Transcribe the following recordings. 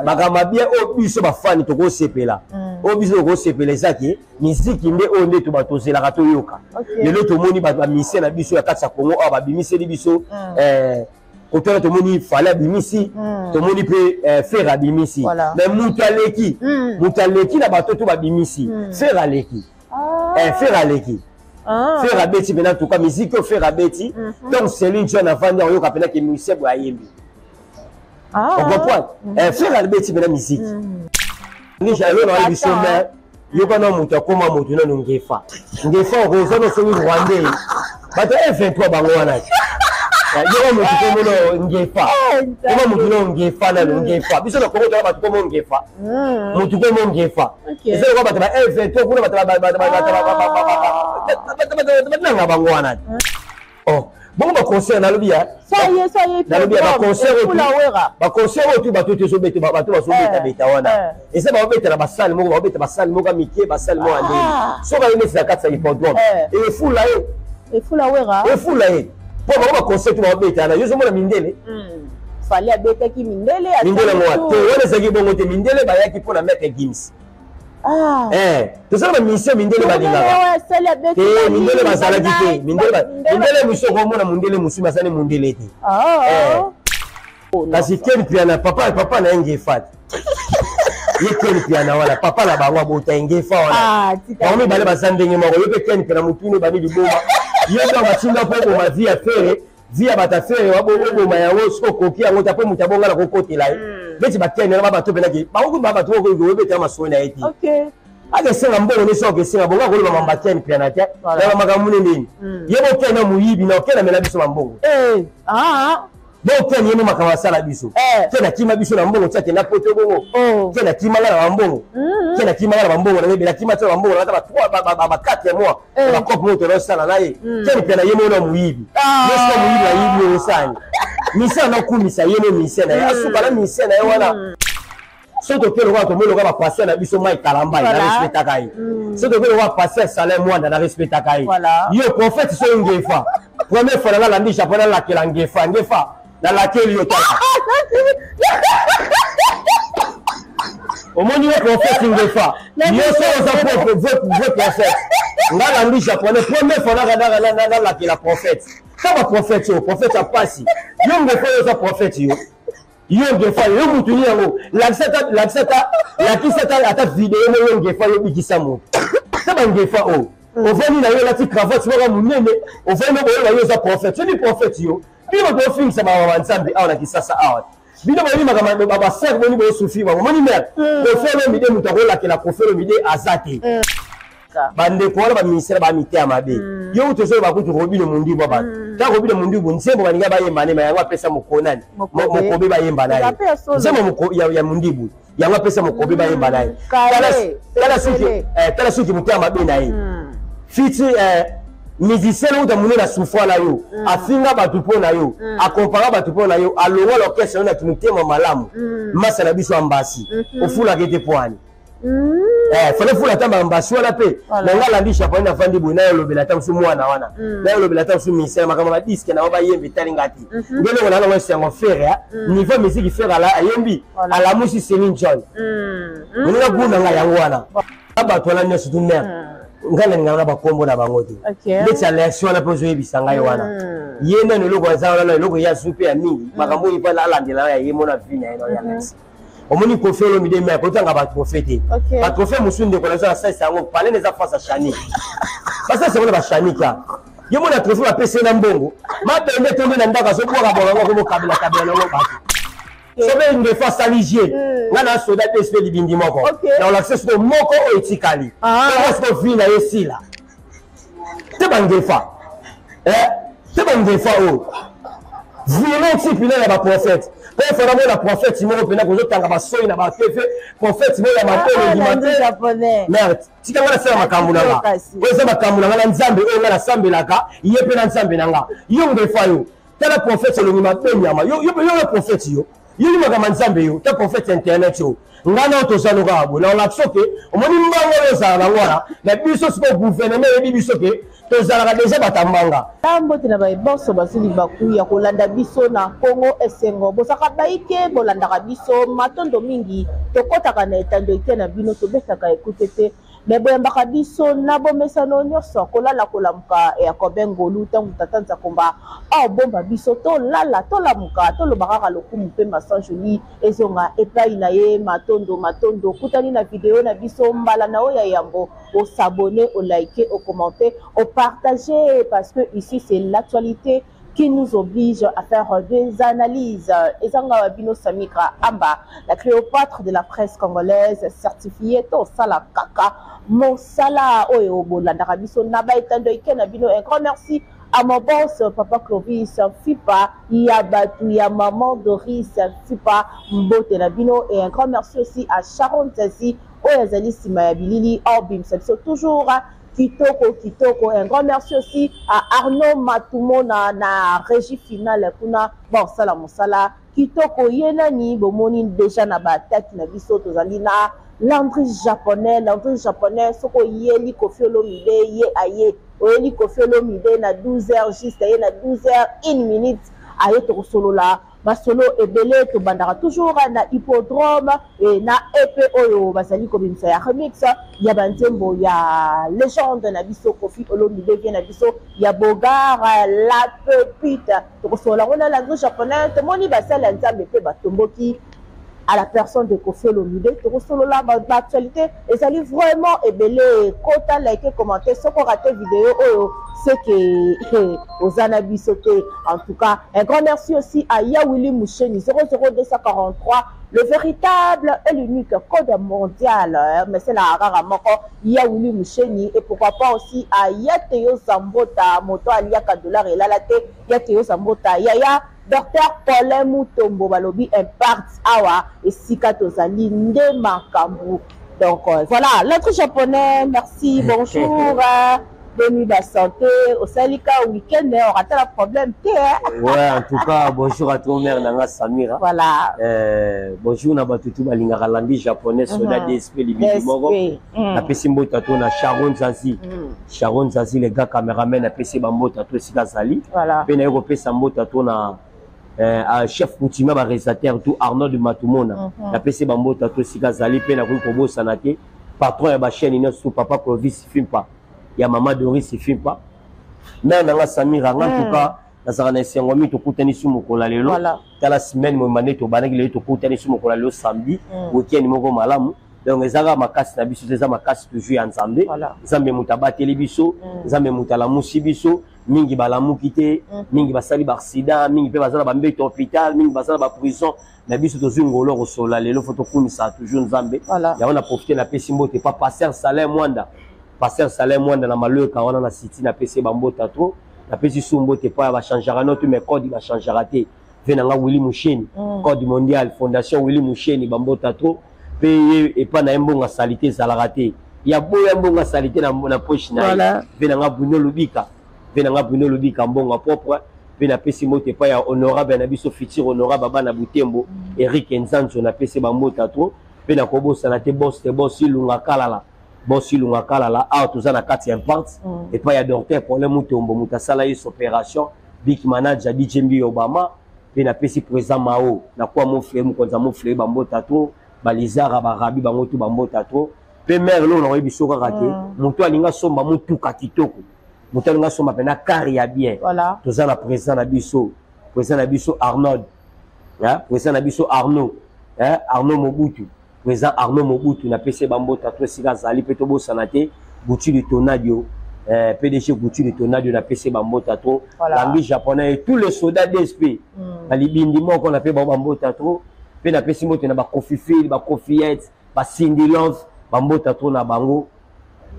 Makambo ya bien oyo biso bafani tokosepela, oyo biso tokosepela eza ke miziki nde oyo nde bato tozelaka toyoka. Lelo tomoni bato bamisie na biso ya kati ya Congo awa babimiseli biso kotala, tomoni Fally abimisi, tomoni mpe Ferre abimisi. Mais moto aleki, moto aleki na bato to babimisi, Ferre aleki. Ferre aleki. Ferre abeti mpena tuka miziki oyo Ferre abeti. Donc Céline John avandi, akoyoka mpena ke musicien boye ayembi. Ocomprendre? Ferre abeti mpena miziki nijalo na biso, mais yoka na moto akóma moto nano ngefa ngefa okoza no soki rwandais, bato M23 bango wana. Yoka moto komono ngefa, koma moto no ngefa nano ngefa. Biso na Kongo toka bato komo ngefa, motu komo ngefa eza lokola bato ba M23 kuna, bato batinanga bango wana. Oh, bongo baconcert nalobi ya nalobi ya baconcert, baconcert oyo tu bato tozobeta, bato bazobetabeta wana, eza baobeta na basale moko, baobeta basale moko ya mike, basale moko ya ndenge. Soki aye neti na kati ya hippodrome, efula ye. Efula Wera. Efula ye mpo bango baconcert tu baobeta na yo, ozomona mindele. Fally abetaki mindele. Mindele yango te, wana ezalaki bongo te. Mindele bayaki mpo na Maître Gims. Tozala bamission, mindele balingaka te, mindele bazalaki te. Mindele mosusu okomona mondele mosusu bazali mondele te. Kasi Ken Piana, papa, papa na ye ngefa te. Ye Ken Piana wana, papa na bango abota ye ngefa wana. Bango mibale baza ndenge moko. Yo mpe Ken Piana, motuni obandi liboma. Yo ntango batinda mpo oboma vie ya Ferre, vie ya bato ya Ferre, oboma yango soki okoki yango te, mpo moto abonga na kokotela ye neti bakene na babato mpenaki bango kutu babato oyebetela masolo na ye te. Akesenga mbongo nyonso, akesenga bongo, akoloba mamba Ken Piana te na makambo nini. Ye bokena moyibi na okena mela biso bambongo. Bo Ken ye mo makambo asala biso, Ken akima biso na mbongo ti akenda poto. Bongo Ken akimanga na bambongo, Ken akimanga na bambongo na ebele, akima ti na bambongo na ata ba 4 mois na bacope moko tozosala na ye. Ken Piana ye mo na moyibi nyonso, moyibi ayibi oyo osani misien nakumisa ye mo misien na ye, asuka na misien na ye wana. So toke lokola tomoni lokola bapasteur na biso Mike Kalambai, na respectaka ye. So toke lokola pasteur Salin Mwanda, na respectaka ye. Yo prophète so ngefa, première fois nanga landi japon, nalakela ngefa ngefa, nalakeli yo. Tala, omoni yo prophète ngefa, yo so oza vrai prophète. Nga landi japonais, première fois nalakela prophète ta baprophète oyo, prophète ya pasi. Yo ngefa, yo oza prophète, yo yo ngefa, yo mutu ni yango, lakisa ata, lakisa ata, lakisa ata ata video mo. Yo ngefa, yo bikisa moto ta bangefa oyo. Ovandi na yo, olati cravate moko monene, ovandi na boyeba yo oza prophète. Soki prophète yo, bino bato ofingisa makambo ya Nzambe awa na Kisasa awa, bino boyebi makambo basere boni boyosufi bango. Moni mare Koffi Olomide, moto akolakela Koffi Olomide aza te. Bandeko wana baministère bamiteya mabe. Yo kutu ozoloba kutu Robino Mundibu, bato ntango Robino Mundibu nzembo balinga bayemba ne, ma yango apesa mokonani Mokobe bayemba na ye nzembo ya Mundibu, yango apesa Mokobe bayemba na ye. Tala soki moteya mabe na ye fiti musicien uta monene asufra na yo, afinga bato mpo na yo, akompara bato mpo na yo, alongwa na orchestre yo na motema malamu. Masa na biso ambasi ofulaka ete poani. Fale fula ata bambasi wana mpe na nga alandi japonais, navandi boye, nayolobela ata mosu mwana wana, nayolobela ata mosu ministère makambo badisque na bayemba etali nga te. Nde eloko na nango esengo, Ferre niveau musique, Ferre ayembi, alamusi Céline John. Oninga guna nga yango wana, bato wana nyonso tu mare ngai nalingaka na bakombo na bango te. Neti alexi wana mpe ozoyebisa ngai wana, ye nano eloko aza wana na eloko ye azwi mpe ya mingi, makambo oyo mpe alandela ya ye mona vi na ye na ya alexi. Omoni Koffi Olomide, me akotanga batrophée te. Batrophée mosusu ndeko na biso asalisa yango palene, eza face ya shani, basalisa yango na bashanika. Ye mona trophée bapesi ye na mbongo mabende tonde na ndako, azobwaka bwaka yango, akomokabela kabela nango bato. Soki ngefa asali je nga na soda te, esipe libindi moko na olakisa siko moko oyo etikali siko vi na ye sila te. Bangefa te, bangefa oyo vilain type na ya baprophète. Mpo efana mona prophète moko mpena kozotanga basoi na batv, prophète moko ya mapele ndima te. Merde, tika nga nasala makambo na nga oyo eza makambo na nga na Nzambe oyo nga nasambelaka ye mpe na Nzambe na nga. Yo ngefa, yo tala prophète elongi mabe nyama. Yo yo prophète, yo yoki makambo ya Nzambe. Yo ta prophète internet, yo ngai nao toza no kaka boye na olakisa ke omoni mbango oyo ozala nango wana na biso. Sikoyo gouvernement eyebi biso ke Tozalaka deja bato ya mbanga. Mbote na baye bonso bazwi libaku ya kolanda biso na Congo Esengo. Bozalaka bayike, bolandaka biso, matondo mingi. Tokɔtaka na etando eke na bino, tobetaka ekute te, me boyambaka biso na bomesano nyonso. Kolala kolamuka ya kobe ngolu, ntango tata Nzakomba aobomba biso, tolala tolamuka, toloba kaka lokumu mpe masanjoli ezonga epai na ye. Matondo, matondo. Kutani na video na biso mbala na oyo ya yambo. Os'abonner, oliker, ocommente, opartager, parce que ici c'est l'actualité qui nous oblige à faire des analyses. Ezanga bino Samikra Amba, la Cléopâtre de la presse congolaise, certifiée tosala kaka mosala oyo bolandaka biso na ba etando ike na bino. Un grand merci à mon boss, papa Clovis Fipa, ya batu ya maman Doris Fipa, mbote na bino, et un grand merci aussi à Sharon Zazi oyo azali nsima ya bilili, obimisa biso toujours kitoko kitoko. Un grand merci aussi à Arnaud Matumona na régie finale kuna, baosala mosala kitoko. Ye nani bomoni déjà na bataki na biso, tozali na Landry Japonais. Landry Japonais, soki oyeli Kofi Olomide, ye aye. Oyeli Kofi Olomide na 12 heures juste, aye na 12 heures 1 minute, aye. Tokosolola masolo ebele. Tobandaka toujours na hippodrome e na EP oyo bazali kobimisa ya remix ya banzembo ya légende na biso Kofi Olomide, vie na biso ya Bogar la Pépite. Tokosolola yango na Landry Japonais. Tomoni basali ya Nzambe mpe batomboki à la personne de Kofi Olomide. Tokosolola baactualité, ezali vraiment ebele. Kota, like, commenter. Soki orater vidéo oyo, c'est que oza na biso te. En tout cas, un grand merci aussi à Yawili Moucheni 00243, le véritable et l'unique code mondial, mais c'est la rara moko Yawili Moucheni. Et pourquoi pas aussi à Yateyo Zambota, moto aliaka dollar elala te. Yateyo Zambota, yaya Docteur Paulin Mutombo, balobi impact awa esika tozali nde makambo. Donc voilà, l'autre Japonais, merci, bonjour, boni ba santé? Osali ka week-end, orata la problème te, hein? Ouais, en tout cas, bonjour à toi, mère nanga Samira. Voilà. Bonjour na bato tu balingaka Landi Japonais, soda DSP libidi moko. Napesi mbote to na Sharon Zazi. Sharon Zazi, les gars caméraman, napesi bambote to esika azali. Mpe naye kopesa mbote to na chef coutumier, baréalisateur tout, Arnaud de Matumona. Napesi bambote to esika azali. Mpe nakoki kobosana te patron ya bachaîne nyonso, papa Clovis Fimpa ya mama Doris Fimpa. Mère nanga Samira nga, en tout cas nazalaka na esengo mingi tokutani su mokolo ya lelo. Tala semaine mobimba nde tobandaki, lelo tokutani su mokolo ya lelo samedi. Weekend moko malamu. Donc eza kaka makasi na biso te, eza makasi toujours ya Nzambe. Nzambe moto abateli biso, Nzambe moto alamusi biso. Mingi balamuki te, mingi basali baaccident, mingi mpe baza na bambeto hôpital, mingi baza na baprison. Na biso tozwi ngolo kosola lelo, faut tokumisa toujours Nzambe. Yango na profite, napesi mbote pa pasteur Salin Mwanda, pasteur Salin Mwanda na Malweka wana na city, napesi ye bambota trop. Napesi su mbote pa ya bachangeaka no tu, mais code bachangeaka te, ve na nga Willi Musheni, code mondial, fondation Willi Musheni, bambota trop. Mpe ye epa na ye mbongo asali te, ezalaka te ya boya mbongo asali te na poche na ye. Ve na nga Bruno Lubika, ve na nga Bruno Lubika, mbongo propre. Mpe napesi mbote epai ya honorable na biso, futur honorable bana Butembo, Eric Nzanzo, napesi bambota trop. Mpe nakobosana te boss te boss Ilunga Kalala, boss Ilunga Kalala. Awa toza na kati ya Impact, epai ya docteur Paulin Mutombo, moto asala ye opération, big manager DJ Mbi Obama. Mpe napesi président Mao nakuwa mofle, mokonzi ya mofle, bambota trop. Balizara barabi bango tu, bambota trop. Mpe mare, eloko nakoyebi biso kaka te, moto alingi asomba motuka kitoko, moto alingi asomba mpena car ya bien, toza na président na biso, président na biso Arnold, hein? Président na biso Arnaud, hein? Arnaud Mobutu, président Arnaud Mobutu, napesi ye bambota to esika azali. Mpe tobosana te Gutili Tonadio, PDG Gutili Tonadio, napesi ye bambota trop. Langi Japonais et tous les soldats DSP na libindi moko, nape bango bambota trop. Mpe napesi mbote na bakofifile, bakofiyete, basindi love, bambota trop na bango.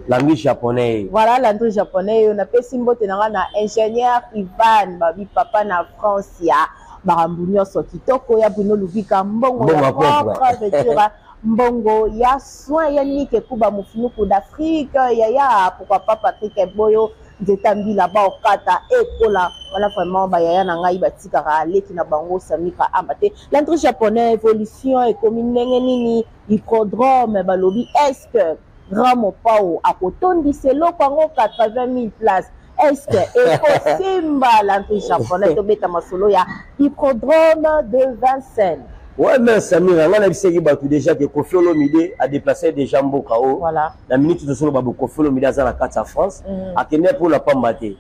Langi Japonais. Voilà, Landry Japonais oyo, napesi mbote na nga na ingénieur Ivan Babi, papa na France ya makambo nyonso kitoko ya Bruno Lubika, mbongo Mbongo ya ya propre. Propre, veut dire mbongo ya soin ya Nike Kuba, mofinuku d'Afrique, yaya. Pourquoi pas Patrick Boyo, nzeta mbila baokata ekola wana. Vraiment, bayaya na ngai batikaka leki na bango Samika Amba te. Landry Japonais, évolution ekomi ndenge nini? Hippodrome, balobi est ce que grand Mopao akotondisa eloko yango 80 000 place? Est-ce que ekosimba, Landry Japonais? Tobeta masolo ya hippodrome de Vincennes. Ouais, mais Samira, nga nayebisaki bato déjà ke Koffi Olomide adéplace déjà mboka oyo. Na minute tozoloba bo, Koffi Olomide aza na kati ya France. Akende mpona pamba te.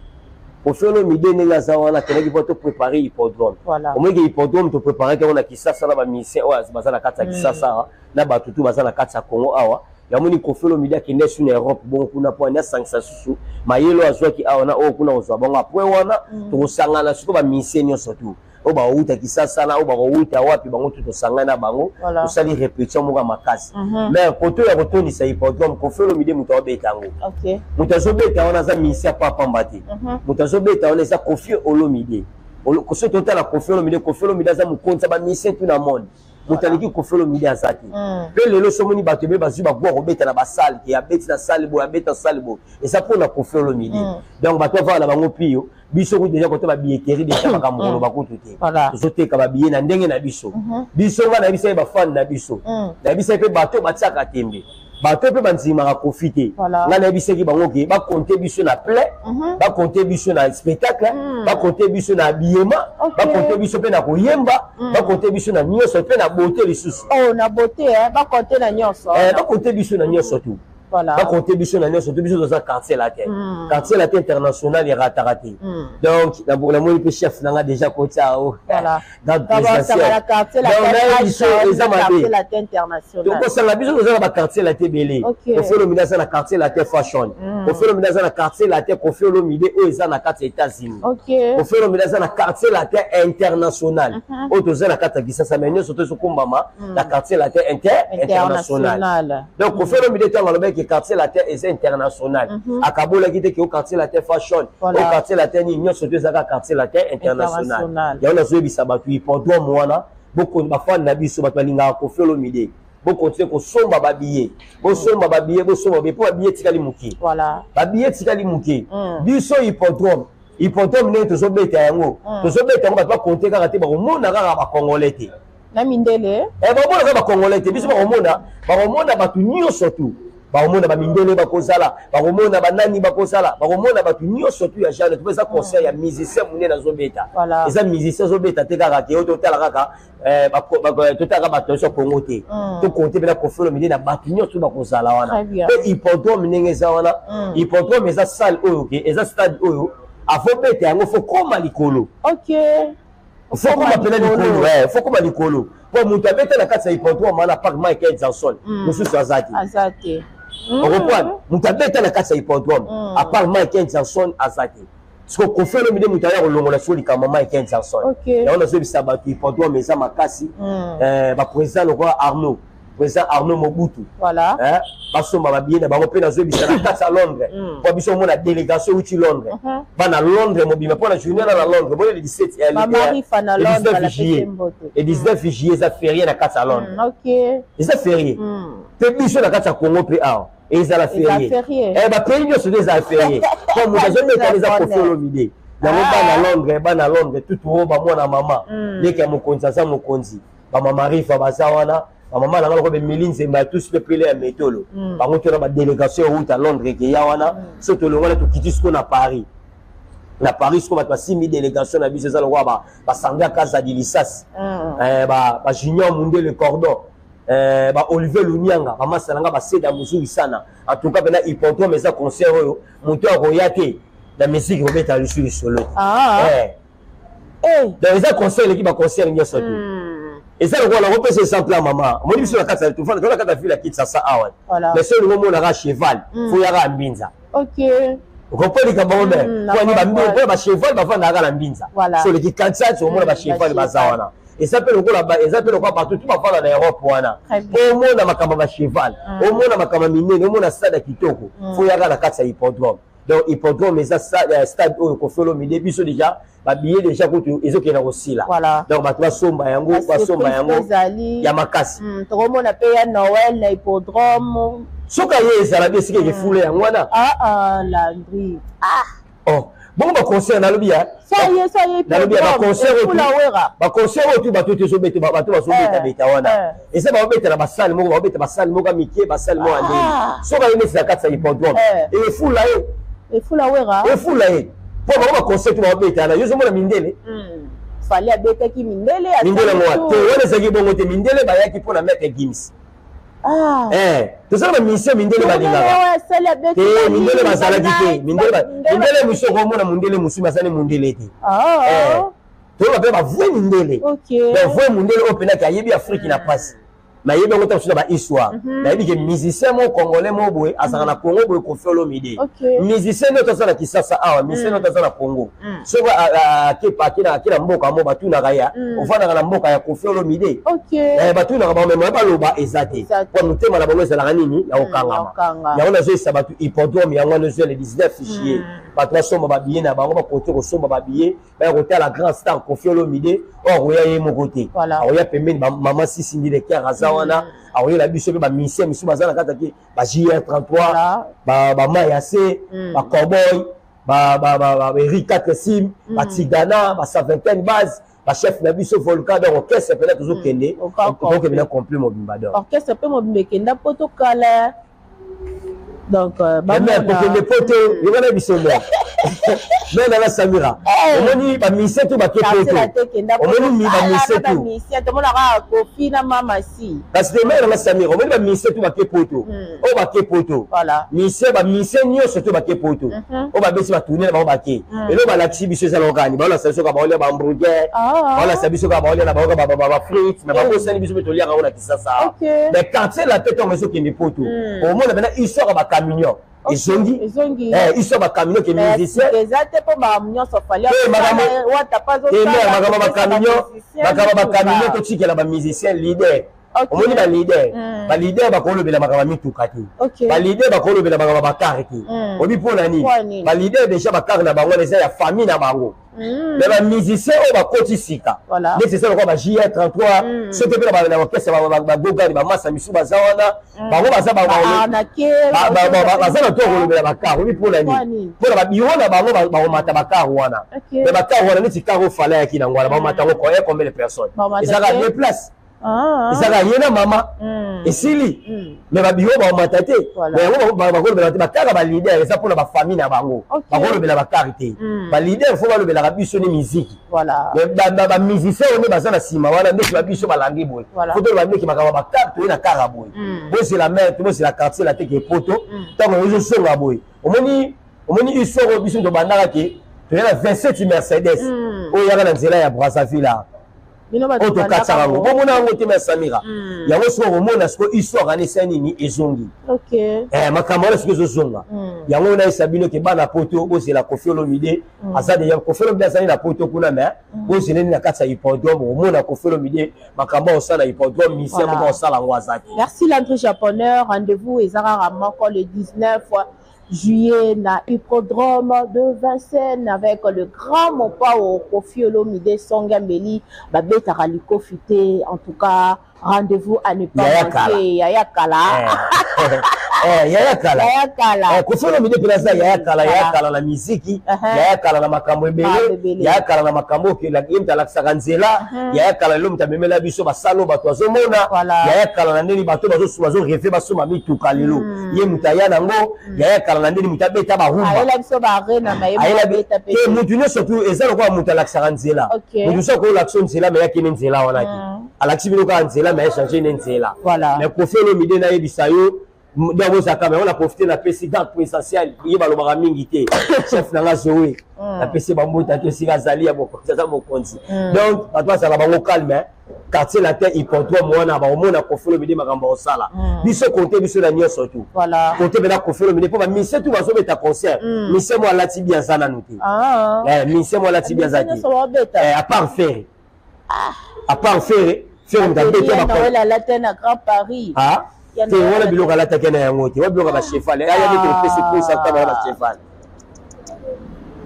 Koffi Olomide, ndenge aza wana, akendaki mpo topréparer hippodrome. Omoki hippodrome, topréparaki yango na Kisasa na bamusicien oyo baza na kati ya Kisasa, na bato tu baza na kati ya Congo awa. Yamoni Koffi Olomide akende su na Europe bongo kuna mpo ani asangisa susu mayele oyo azwaki awa na oyo kuna kozwa bango. Apres wana tokosangana sikoyo bamusicien nyonso tu oyo bakowuta Kisasa na oyo bakowuta wapi, bango tu tosangani na bango. Tosali répétition moko ya makasi. Mais koto ya kotondisa hippodrome, Koffi Olomide moto aobeta yango. Moto azobeta wana aza musicien pa pamba te. Moto azobeta wana eza Koffi Olomide. Soki totala Koffi Olomide, Koffi Olomide aza mokonzi ya bamusicien tu na monde. Moto aleki Koffi Olomide aza te. Mpe lelo somoni bato ebele bazwi bagwa kobeta na basalle, ke abeti na salle boye, abeta salle boye, eza mpona Koffi Olomide. Donc bato bavanda na bango pio. Biso kutu déjà kote babilletterie, déjà makambo koloba kutu te. Tozoteka babillet na ndenge na biso. Biso, nga nayebisa ye bafans na biso, nayebisa ye mpe bato batiaka tembe, bato mpe bandimaka Koffi te. Nga nayebisaki bango ke bacompter biso na plein, bacompter biso na spectacle, bacompter biso na habillement, bacompter biso mpe na koyemba, bacompter biso na nyonso, mpe na beauté lisusu. Oh, na beauté, eh? Bacompter na nyonso. Bacompter biso na nyonso tu. Bacompter biso na nyonso to. Biso toza Quartier Latin. Quartier Latin International erataka te. Donc namoni mpe chef nanga déjà kotia o garde présidentielle. Donc nayebi biso eza mabe, tokosanga. Biso toza na baquartier latin ebele. Koffi Olomide aza na Quartier Latin Fashion. Koffi Olomide aza na Quartier Latin Koffi Olomide oyo eza na kati ya États-Unis. Koffi Olomide aza na Quartier Latin International oyo toza na kati ya Kisasa. Mais nyonso tozokumbama na Quartier Latin International. Donc Koffi Olomide, ntango alobaki Quartier Latin eza international, akabolaki te ke o Quartier Latin Fashion, o Quartier Latin nini. Nyonso to ezaka Quartier Latin International. Yango nazoyebisa bato, hippodrome wana, bafans na biso, bato balingaka Koffi Olomide, bocontinuer kosomba babillet, bosomba babillet, bosomba babillet, mpo babillet etikali moke. Babillet etikali moke. Biso hippodrome, hippodrome ndenge tozobeta yango, tozobeta yango, bato bacompter kaka te, bakomona kaka bacongolais te. Na mindele. Bakomona kaka bacongolais te. Biso bakomona bato nyonso tu, bakomona bamindele bakozala, bakomona banani bakozala, bakomona bato nyonso tu ya genre. To eza concert ya musicien monene azobeta. Eza musicien azobeta te kaka ke oyo totala kaka, totala kaka bato nyonso ya Congo te. Tocompter mpe na Koffi Olomide na bato nyonso bakozala wana. Mpe hippodrome ndenge eza wana, hippodrome eza salle oyo ke eza stade oyo afobeta yango, faut koma likolo. Faut koma mpena likolo, faut koma likolo, po moto abeta na kati ya hippodrome wana, park Michael Jackson, mosusu aza te. Okomprendre, moto abeta na kati ya hippodrome à part Michael Jackson aza te. Siko Koffi Olomide moto aya kolongola siko likambo Michael Jackson. Yango nazoyebisa bato, hippodrome eza makasi. Baprésident lokola Arnaud, président Arnaud Mobutu, basomba babillet na bango. Mpe nazoyebisa na kati ya Londres, mpo biso omona délégation euti Londres, bana Londres mobima, mpo na journée na Londres bone le 17, le 19 juillet. Le 19 juillet eza férié na kati ya Londres, eza férié mpe biso na kati ya Congo mpe awa ezala férié. Bapays nyonso nde ezala férié, po moto azobeta eza Koffi Olomide. Yango bana Londres, bana Londres tutu oyo, bamwana mama leki ya mokonzi aza mokonzi, bamama Rifa baza wana, bamama nanga lokola bemeli nzemba ya tusi mpe pele ya metolo, bango tona badélégation euta Londres ekeya wana. So tolongwana, tokiti siko na Paris. Na Paris siko bato basimbi délégation na biso eza lokola basango ya Kazadi Lisasi, bajunior Mundele Cordon, baolivier Lunianga, bamasa na nga, baseda mozuri sana. En tout cas mpena hippodrome eza concert oyo moto akoya te na musique kobeta lisu lisolo te. Donc eza concert eleki baconcert nyonso te. Eza lokola nakopesa exemple ya mama, omoni biso na kati ya tofanda, toza na kati ya ville ya Kinshasa awa, mais soki olingi omonaka cheval, faut yaka ya Mbinza. Okompo likambo ngo me mpona bacheval bafandaka na Mbinza. So oleki Kansas, omona bacheval baza wana. Eza mpe lokola bato tu bafanda na Europe wana, omona makambo ya bacheval, omona makambo ya minene, omona stade ya kitoko, faut yaka na kati ya hippodrome. Donc hippodrome eza stade oyo Koffi Olomide. Biso déjà babillet déjà kutu ezokende kosila. Donc bato basomba yango, basomba yango ya makasi. Tokomona mpe ya Noël na hippodrome. Soki aye, ezala bi esika ekefula yango wana. Landry. Oh, bongo baconcert nalobi ya, nalobi ya baconcert oyo, baconcert oyo tu bato tozobeta, bato bazobetabeta wana, eza baobeta na basalle moko, baobeta basalle moko ya mike, basalle moko ya ndenge. Soki aye neti na kati ya hippodrome, efula ye. Efula Wera. Efula ye. Po bango ba concert ba beta na yo ozomona mindele. Fally abetaki mindele. Mindele yango te, wana ezalaki bongo te, mindele bayaki mpo na Maître Gims. Ah. Eh, tozala ba musicien mindele balingaka. Te, mindele bazalaki te. Mindele mindele mosusu okomona mondele mosusu mais azali mondele te. Ah. Eh, toyoka mpe ba vrai mindele. Okay. Ba vrai mondele oyo mpenaki ayebi Afrique na pasi. Nayebi yango ntango mosusu na bahistoire. Nayebi ke musicien moko congolais moko boye azalaka na Congo boye, Koffi Olomide. Musicien nyonso aza na Kisasa awa, musicien nyonso aza na Congo, soki ake na mboka mo, batunaka ya ofandaka na mboka ya Koffi Olomide. Batunaka bango, meme baloba eza te, po motema na bango ezalaka nini? Ya kokangama. Yango nazoyesa bato, hippodrome yango wana ezwa le 19 juillet, bato basomba babillet na bango, bakote kosomba babillet, baya kotala grand star Koffi Olomide. Oyo akoya ye moko te, akoya pembeni mama Sisi Ndileker aza wana, akoyela biso mpe bamusicien misusu baza na kati ake, ba JR 33, bamayase, bacowboy, ba Eric 4 sim, batigana, ba 121 base, bachef na biso Volcan. Donc orchestre mpena tozokende, tozokende na complet mobimba donc. Orchestre mpe mobimba ekenda mpo tokala donc. Kokende po te, yoka na biso mwa me nanga Samira, omoni bamusicien to bake poto, omoni bamusicien to tomonaka Kofi na Mama Si. Kasi te, me nanga Samira, omoni bamusicien to bake poto, oyo bake poto, musicien, bamusicien nyonso to bake poto, oyo babesi batourne na bango, bake eloko balakisi biso eza lokani, baolakisa biso kaka baolia bahamburger, baolakisa biso kaka baolia na bango kaka bafrite, mais babosani biso mpe toliaka yango na Kisasa. Mais Quartier Latin, ntango ezokende poto, omona mpena histoire ya bacamion ezongi, histoire bacamion ke musicien. Eza te mpo makambo nyonso Fally. Makambo bacamion, makambo bacamion, totikela bamusicien leader. Omoni baleader, baleader bakolobela makambo ya mituka te, baleader bakolobela makambo ya bacar te. Oyebi mpo na nini? Baleader déjà bacar na bango wana eza ya famille na bango. Mais bamusicien oyo bakoti sika, neti eza lokola ba JR 33, soki mpe na orchestre bagogani, bamasa misusu baza wana, bango baza baza na to kolobela bacar. Oyebi mpo na nini? Mpona babiro na bango bakomata bacar wana. Mais bacar wana, neti car oyo Fally ayaki nango wana, bakomata yango koya combien de personnes? Ezaka deux places, ezaka ye na mama, esili. Mais babiro bakomata te. Mais yango bakolobela te bacar. Baleader eza mpona bafamille na bango, bakolobela bacar te. Baleader faut balobelaka biso nde miziki. Bamusicien oyo nde baza na nsima wana, ndeti babiso balandi boye, faut toloba ndeki makambo bacar, toye na car boye. Bozela mer, bozela Quartier Latin ke poto ntango ezosonga boye. Omoni, omoni histoire oyo biso tobandaka ke toye na 27 Mercedes oyo eyaka na nzela ya Brazzaville oyo tokatisaka yango, bomona yango te. Ma Samira, yango sikoyo komona sikoyo histoire wana esa nini ezongi, makambo wana sikoyo ezozonga. Yango nayesa bino ke bana poto, bozela Koffi Olomide aza déjà. Koffi Olomide azali na poto kuna, mais bozeleni na kati ya hippodrome, omona Koffi Olomide makambo akosala na hippodrome, musicien moko akosala yango aza te. Merci Landry Japonais. Rendez-vous eza kaka moko, le 19 juillet na hippodrome de Vincennes avec le grand Mopao Koffi Olomide Songa Mbeli, babetaka likofi te. En tout cas, rendez-vous à ne pas manquer. Yaya Kala. Yaya Kala. Yaya Kala. Koffi Olomide mpenza aza yaya kala, yaya kala na miziki, yaya kala na makambo ebele, yaya kala na makambo oyo ye moto alakisaka nzela, yaya kala lelo moto amemela biso basalo bato azomona, yaya kala na ndeni bato bazorêver basomba mituka lelo, ye moto aya nango, yaya kala na ndeni moto abeta barumba te. Motu nyonso tu eza lokola moto alakisaka nzela. Motu so akolakisa nzela, mais yakende nzela wana te, alakisi bino kaka nzela, mais achanger ne nzela. Mais Koffi Olomide, nayebisa yo, donc ozalaka yango na profite, napesi garde présidentielle, ye balobaka mingi te, chef nanga Zoe, napesi bambota te esika azali ya mokonzi, aza mokonzi. Donc bato bazala bango calme. Quartier Latin, hippodrome wana, bakomona Koffi Olomide makambo akosala. Biso konte biso na nyonso tu, konte mpena Koffi Olomide, mpo bamusicien tu bazobeta concert, musicien mo alati bi aza nanu te, musicien mo alati bi aza te, à part Ferre, à part Ferre. Ferre moto abeti. Na Grand Paris. Te, wana biloko alataki na yango te, wa biloko ya bacheval aya nde topesi posa ta bana bacheval.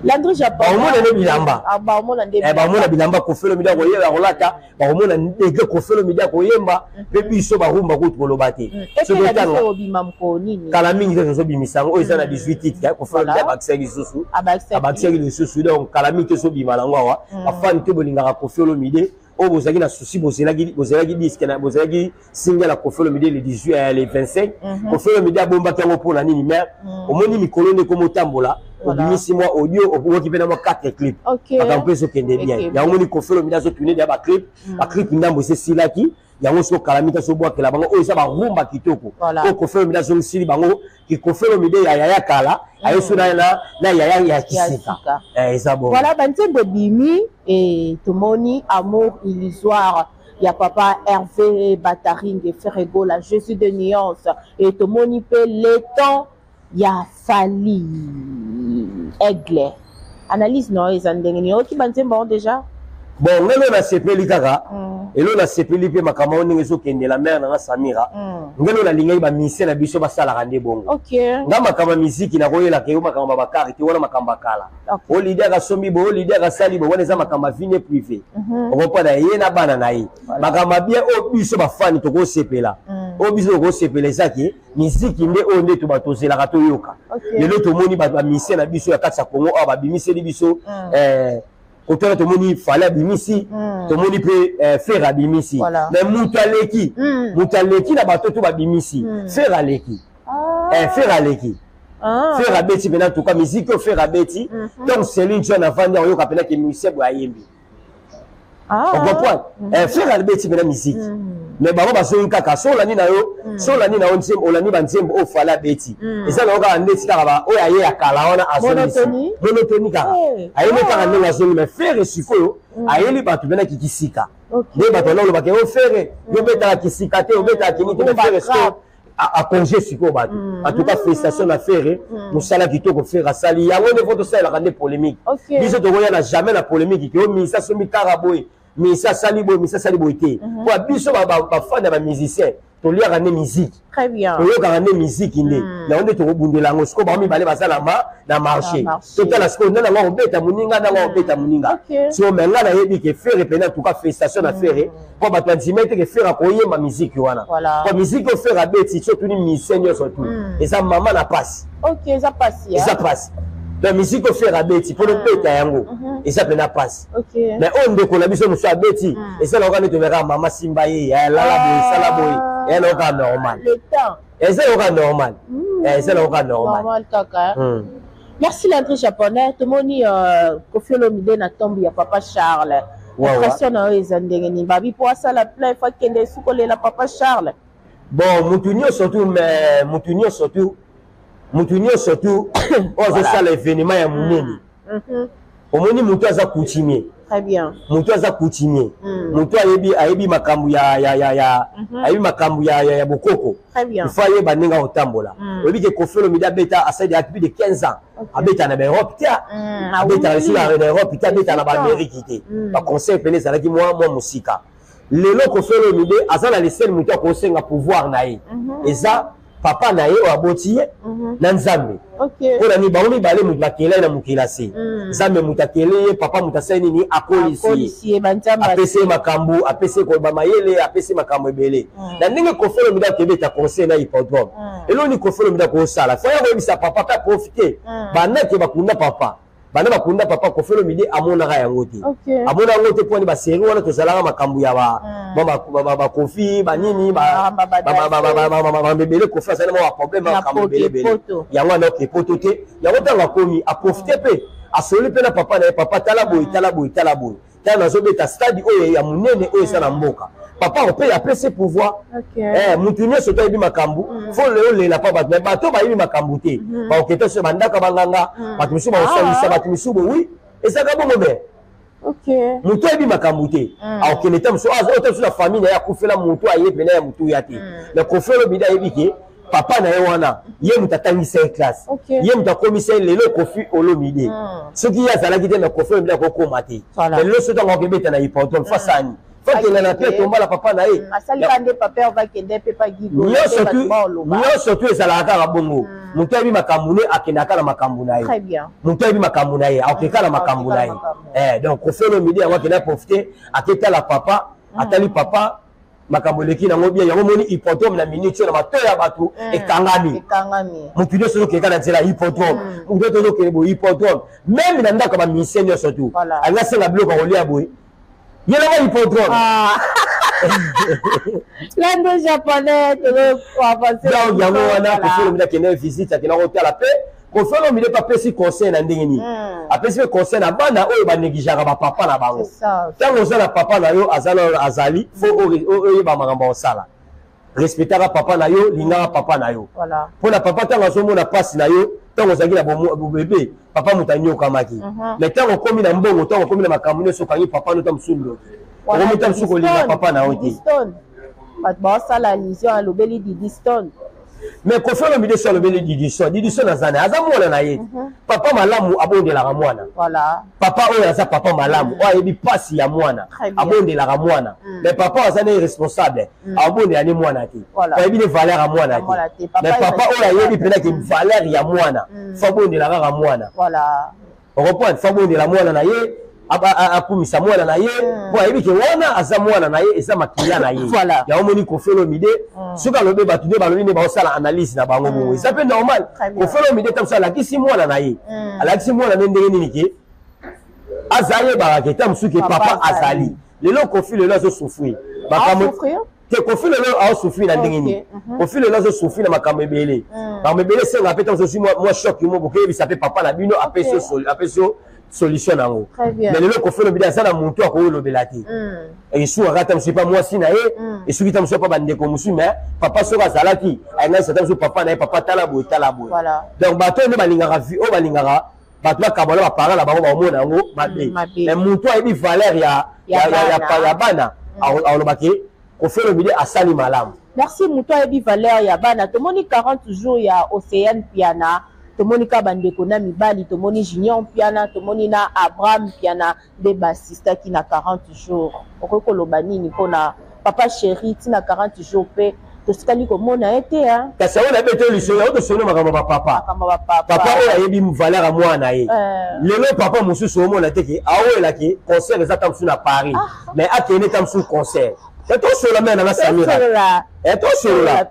Landry Japon. Bakomona nde bilamba. Bakomona nde. Bakomona bilamba Koffi Olomide akoyeba akolata, bakomona ndenge Koffi Olomide akoyemba mpe biso barumba kutu koloba te. Obima mokolo nini? Kala mingi te tozobimisa yango. Oyo eza na 18 titre, Koffi Olomide abakisaki lisusu, abakisaki lisusu. Donc kala mingi tozobima nango awa. Bafani te bolingaka Koffi Olomide, oyo bozalaki na souci, bozelaki disque, bozelaki single ya Koffi Olomide le 18, le 25. Koffi Olomide abombaki yango mpona nini? Mais omoni mikolo nde ekomi otambola. Obimisi mwa audio, okoki mpe na mwa 4 clip, makambo mpe ezokende bien. Yango moni Koffi Olomide azotourne deya baclip. Baclip ndambo esi esilaki yango, soki okalami te, azobwakela bango oyo eza barumba kitoko oyo Koffi Olomide azongisili bango. Koffi Olomide ya yaya kala ayesu na yaya ya kisika, eza bon. Voilà, banzembo ebimi e tomoni Amour illusoire ya papa Hervé Bataringe Ferre Gola, Jésus de nuance, e tomoni mpe Le temps ya Fally Aigle. Analyse na yo eza ndenge nini? Oyoki banzembo yango déjà? Bon, ngai oyo nasepeli kaka, elo nasepeli mpe makambo yango ndenge ezokendela. Mare nanga Samira, ngai oyo nalingaki bamusicien na biso basalaka nde bongo. Nga makambo ya miziki nakoyelaka yo makambo ya bakari te, wana makambo ya kala. O leader asombi boye, o leader asali boye, wana eza makambo ya vie privé, okomprendre? Ye na bana na ye. Makambo ya bien oyo biso bafani tokosepela, oyo biso tokosepela, ezaki miziki nde oyo nde to bato tozelaka toyoka. Lelo tomoni bato bamusicien na biso ya kati ya Congo awa babimiseli biso kotala, tomoni Fally abimisi, tomoni mpe Ferre abimisi. Mais moto aleki, moto aleki na bato to babimisi, Ferre aleki. Ferre aleki. Ferre abeti mpena tuka miziki oyo Ferre abeti. Donc Céline John avandi, akoyoka mpena ke musicien boye ayembi, ocomprendre? Ferre abeti mpena miziki, mais bango bazongi kaka. So olandi na yo, so olandi na yo nzembo, olandi banzembo oyo Fally abeti, eza nango kaka ndeti kaka oyo aye ya kala wana azongisi, monotonie kaka, ayembi kaka ndenge azongi. Mais Ferre sikoyo ayeli bato mpena kikisika nde bato wana olobaka yo Ferre, yo obetaka kisika te, obetaka kini te. Mais Ferre sikoyo akonge sikoyo bato. En tout cas, félicitation na Ferre, mosala kitoko Ferre asali. Yango nde fo tosalelaka nde polémique. Biso tokoya na jamais na polémique ke o misa asombi kaka boye, misa asali boye, misa asali boye te. Po biso bafani ya bamusicien toliaka nde musique, toyokaka nde musique, nde yango nde tokobundela yango. Sikoyo bango mibale baza na marché, totala sikoyo nde nango akobeta moninga, ndango akobeta moninga sikoyo. Mais ngai nayebi ke Ferre pene, en tout cas félicitation na Ferre, mpo bato bandima ete ke Ferre akoyemba musique wana, po musique oyo Ferre abeti, ti otuni musicien nyonso tu, eza mama na pasi. Eza pasi. Eza pasi. Donc musique oyo Ferre abeti, mpo nobeta yango, eza mpena pasi. Mais oyo ndeko na biso mosusu abeti, eza na oka nde tobekaka mama simba ye, lala boye, sala boye, eya na oka normal, eza na oka normal, eza na oka normal. Kaka merci, Landry Japonais. Tomoni Koffi Olomide na tombe ya papa Charles. Impression na yo eza ndenge nini? Babi mpo asala plein fo akende esukolela papa Charles. Bon, mutu nyonso tu, mais mutu nyonso tu, mutu nyonso tu oyo azosala événement ya monene, omoni motu aza coutumier. Très bien. Motu aza coutumier, motu ayebi makambo ya ayebi makambo ya bokoko. Très bien. Il faut ayeba ndenge akotambola. Oyebi ke Koffi Olomide abeta, asali ya plus de 15 ans, abeta na baEurope te, abetaka lisusu na Europe te, abeta na baAmérique te. Baconseil pene ezalaki mwa mosika. Lelo Koffi Olomide aza na lesele, motu akosenga pouvoir na ye eza papa na ye oyo aboti ye na Nzambe. Mpo na nini? Bango mibale moto bakela ye na mokili ase. Nzambe moto akele ye, papa moto asali nini? Akolisi ye, apesi ye makambo, apesi ye koloba mayele, apesi ye makambo ebele. Na ndenge Koffi Olomide akebeta conseil na hippodrome, eloni Koffi Olomide akosala, fo ya koyebisa papa mpe aprofite. Bandake bakunda papa, banda bakunda papa, Koffi Olomide amonaka yango te, amona yango te. Mponi basérie wana tozalaka makambo ya baKoffi banini bamebele. Koffi azali mwa baproblème, makambo ebelebele. Yango wana oke poto te. Yango ntango akomi, aprofite mpe asoli mpe na papa na ye: "Papa, tala boye, tala boye, tala boye, tala nazobeta stade oyo ya monene oyo eza na mboka." Papa mpe apesi pouvoir. Mutu nyonso to ayebi makambo, fo olela mpa bato. Mais bato bayebi makambo te, bakoketa so bandaka banganga, bato mosusu bakosangisa bato mosusu bo. Wi, ezalaka bongo. Mais motu ayebi makambo te, akokende te. Mosusu oyo te, mosusu na famille na ye akufela motu, aye pene ya motu ya te. Mais Koffi Olomide ayebi ke papa na ye wana, ye moto atangisa ye classe, ye moto akomisa ye lelo Koffi Olomide. Soki ye azalaki te, mais Koffi Olomide akokoma te. Mais lelo soki ntango akobeta na hippodrome, fasani fakenda na pierre tombala papa na ye. Nyonso tu ezalaka kaka bongo. Moto ayebi makambo ne akendaka na makambo na ye, moto ayebi makambo na ye akokeka na makambo na ye. Donc Koffi Olomide yango akenda profite, aketala papa, atali papa, makambo eleki nango bien. Yango moni hippodrome na minute oyo na matoyi ya bato ekangami. Motu nyonso ozokeka na nzela hippodrome, motu nyonso ozokende boye hippodrome, même na ndako ya bamusicien nyonso tu alingi asenga biloko ya kolia boye, ye nango hippodrome. Landry Japonais, donc yango wana Koffi Olomide akende visite, akenda kotala mpe. Koffi Olomide mpe apesi conseil na ndenge nini? Apesi mpe conseil na bana oyo banegligeaka bapapa na bango. Ntango oza na papa na yo, aza na azali, fo oyeba makambo ya kosala. Respectaka papa na yo, lingaka papa na yo. Mpo na papa, ntango azomona mpasi na yo, ntango ozalaki na bobebe, papa moto anyokamaki. Mais ntango okomi na mbongo, ntango okomi na makambo nyonso, okangi papa no, ta mosusu ndoki, okomi ta mosusu kolinga papa na yo te. Bato baosala allusion, alobeli Didi Stone. Mais Koffi Olomide so alobeli Didi Stone, Didi Stone aza na aza mwana na ye. Papa malamu abondelaka mwana. Papa oyo aza papa malamu, oyo ayebi mpasi ya mwana, abondelaka mwana. Mais papa oyo aza ne responsable, abondela ne mwana te, ayebi ne valeur ya mwana te. Mais papa oyo ayebi mpena ke valeur ya mwana, fo abondela kaka mwana. Okomprendre, fo abondela mwana na ye, akumisa mwana na ye, mpo ayebi ke wana aza mwana na ye, eza makila na ye. Yango omoni Koffi Olomide, soki alobi, bato nde balobi nde baosala analyse na bango bongo, eza mpe normal. Koffi Olomide ta mosu alakisi mwana na ye, alakisi mwana nde ndenge nini ke aza, ayebaka ke ta mosusu ke papa azali. Lelo Koffi lelo azosouffrir makambo te. Koffi lelo aosouffrir na ndenge nini? Koffi lelo azosouffrir na makambo ebele, makambo ebele. Esenga mpe ntango ozwi mwa choc mo, bokoyebisa mpe papa na bino, apesi yo solution nango. Mais lelo Koffi Olomide aza na motu akoyolobela te. Esukaka ata mosusu epa mwasi na ye, esuki ta mosusu epa bandeko mosusu. Mais papa soki azalaki, ayangaki ata mosusu papa na ye: "Papa, tala boye, tala boye." Donc bato oyo nde balingaka vie, oyo balingaka bato bakabola baparent na bango, baomona yango mabe. Mais motu ayebi valeur ya bana alobaki Koffi Olomide asali malamu. Merci. Moto ayebi valeur ya bana. Tomoni 40 jours ya Océane Piana, tomoni kaka bandeko na mibali, tomoni Junior Piana, tomoni na Abraham Piana nde baasistaki na 40 jours. Okoki koloba nini mpona papa chéri? Ntina 40 jours mpe tosikali komona ye te. Kasi yango nayebi ete lisolo yango tosolo makambo ya bapapa. Papa oyo ayebi valeur ya mwana ye. Lelo papa mosusu omona te ke aoyelaki concert eza ta mosusu na Paris, mais akende ta mosusu concert. Tosola me nanga Samira, tosolola.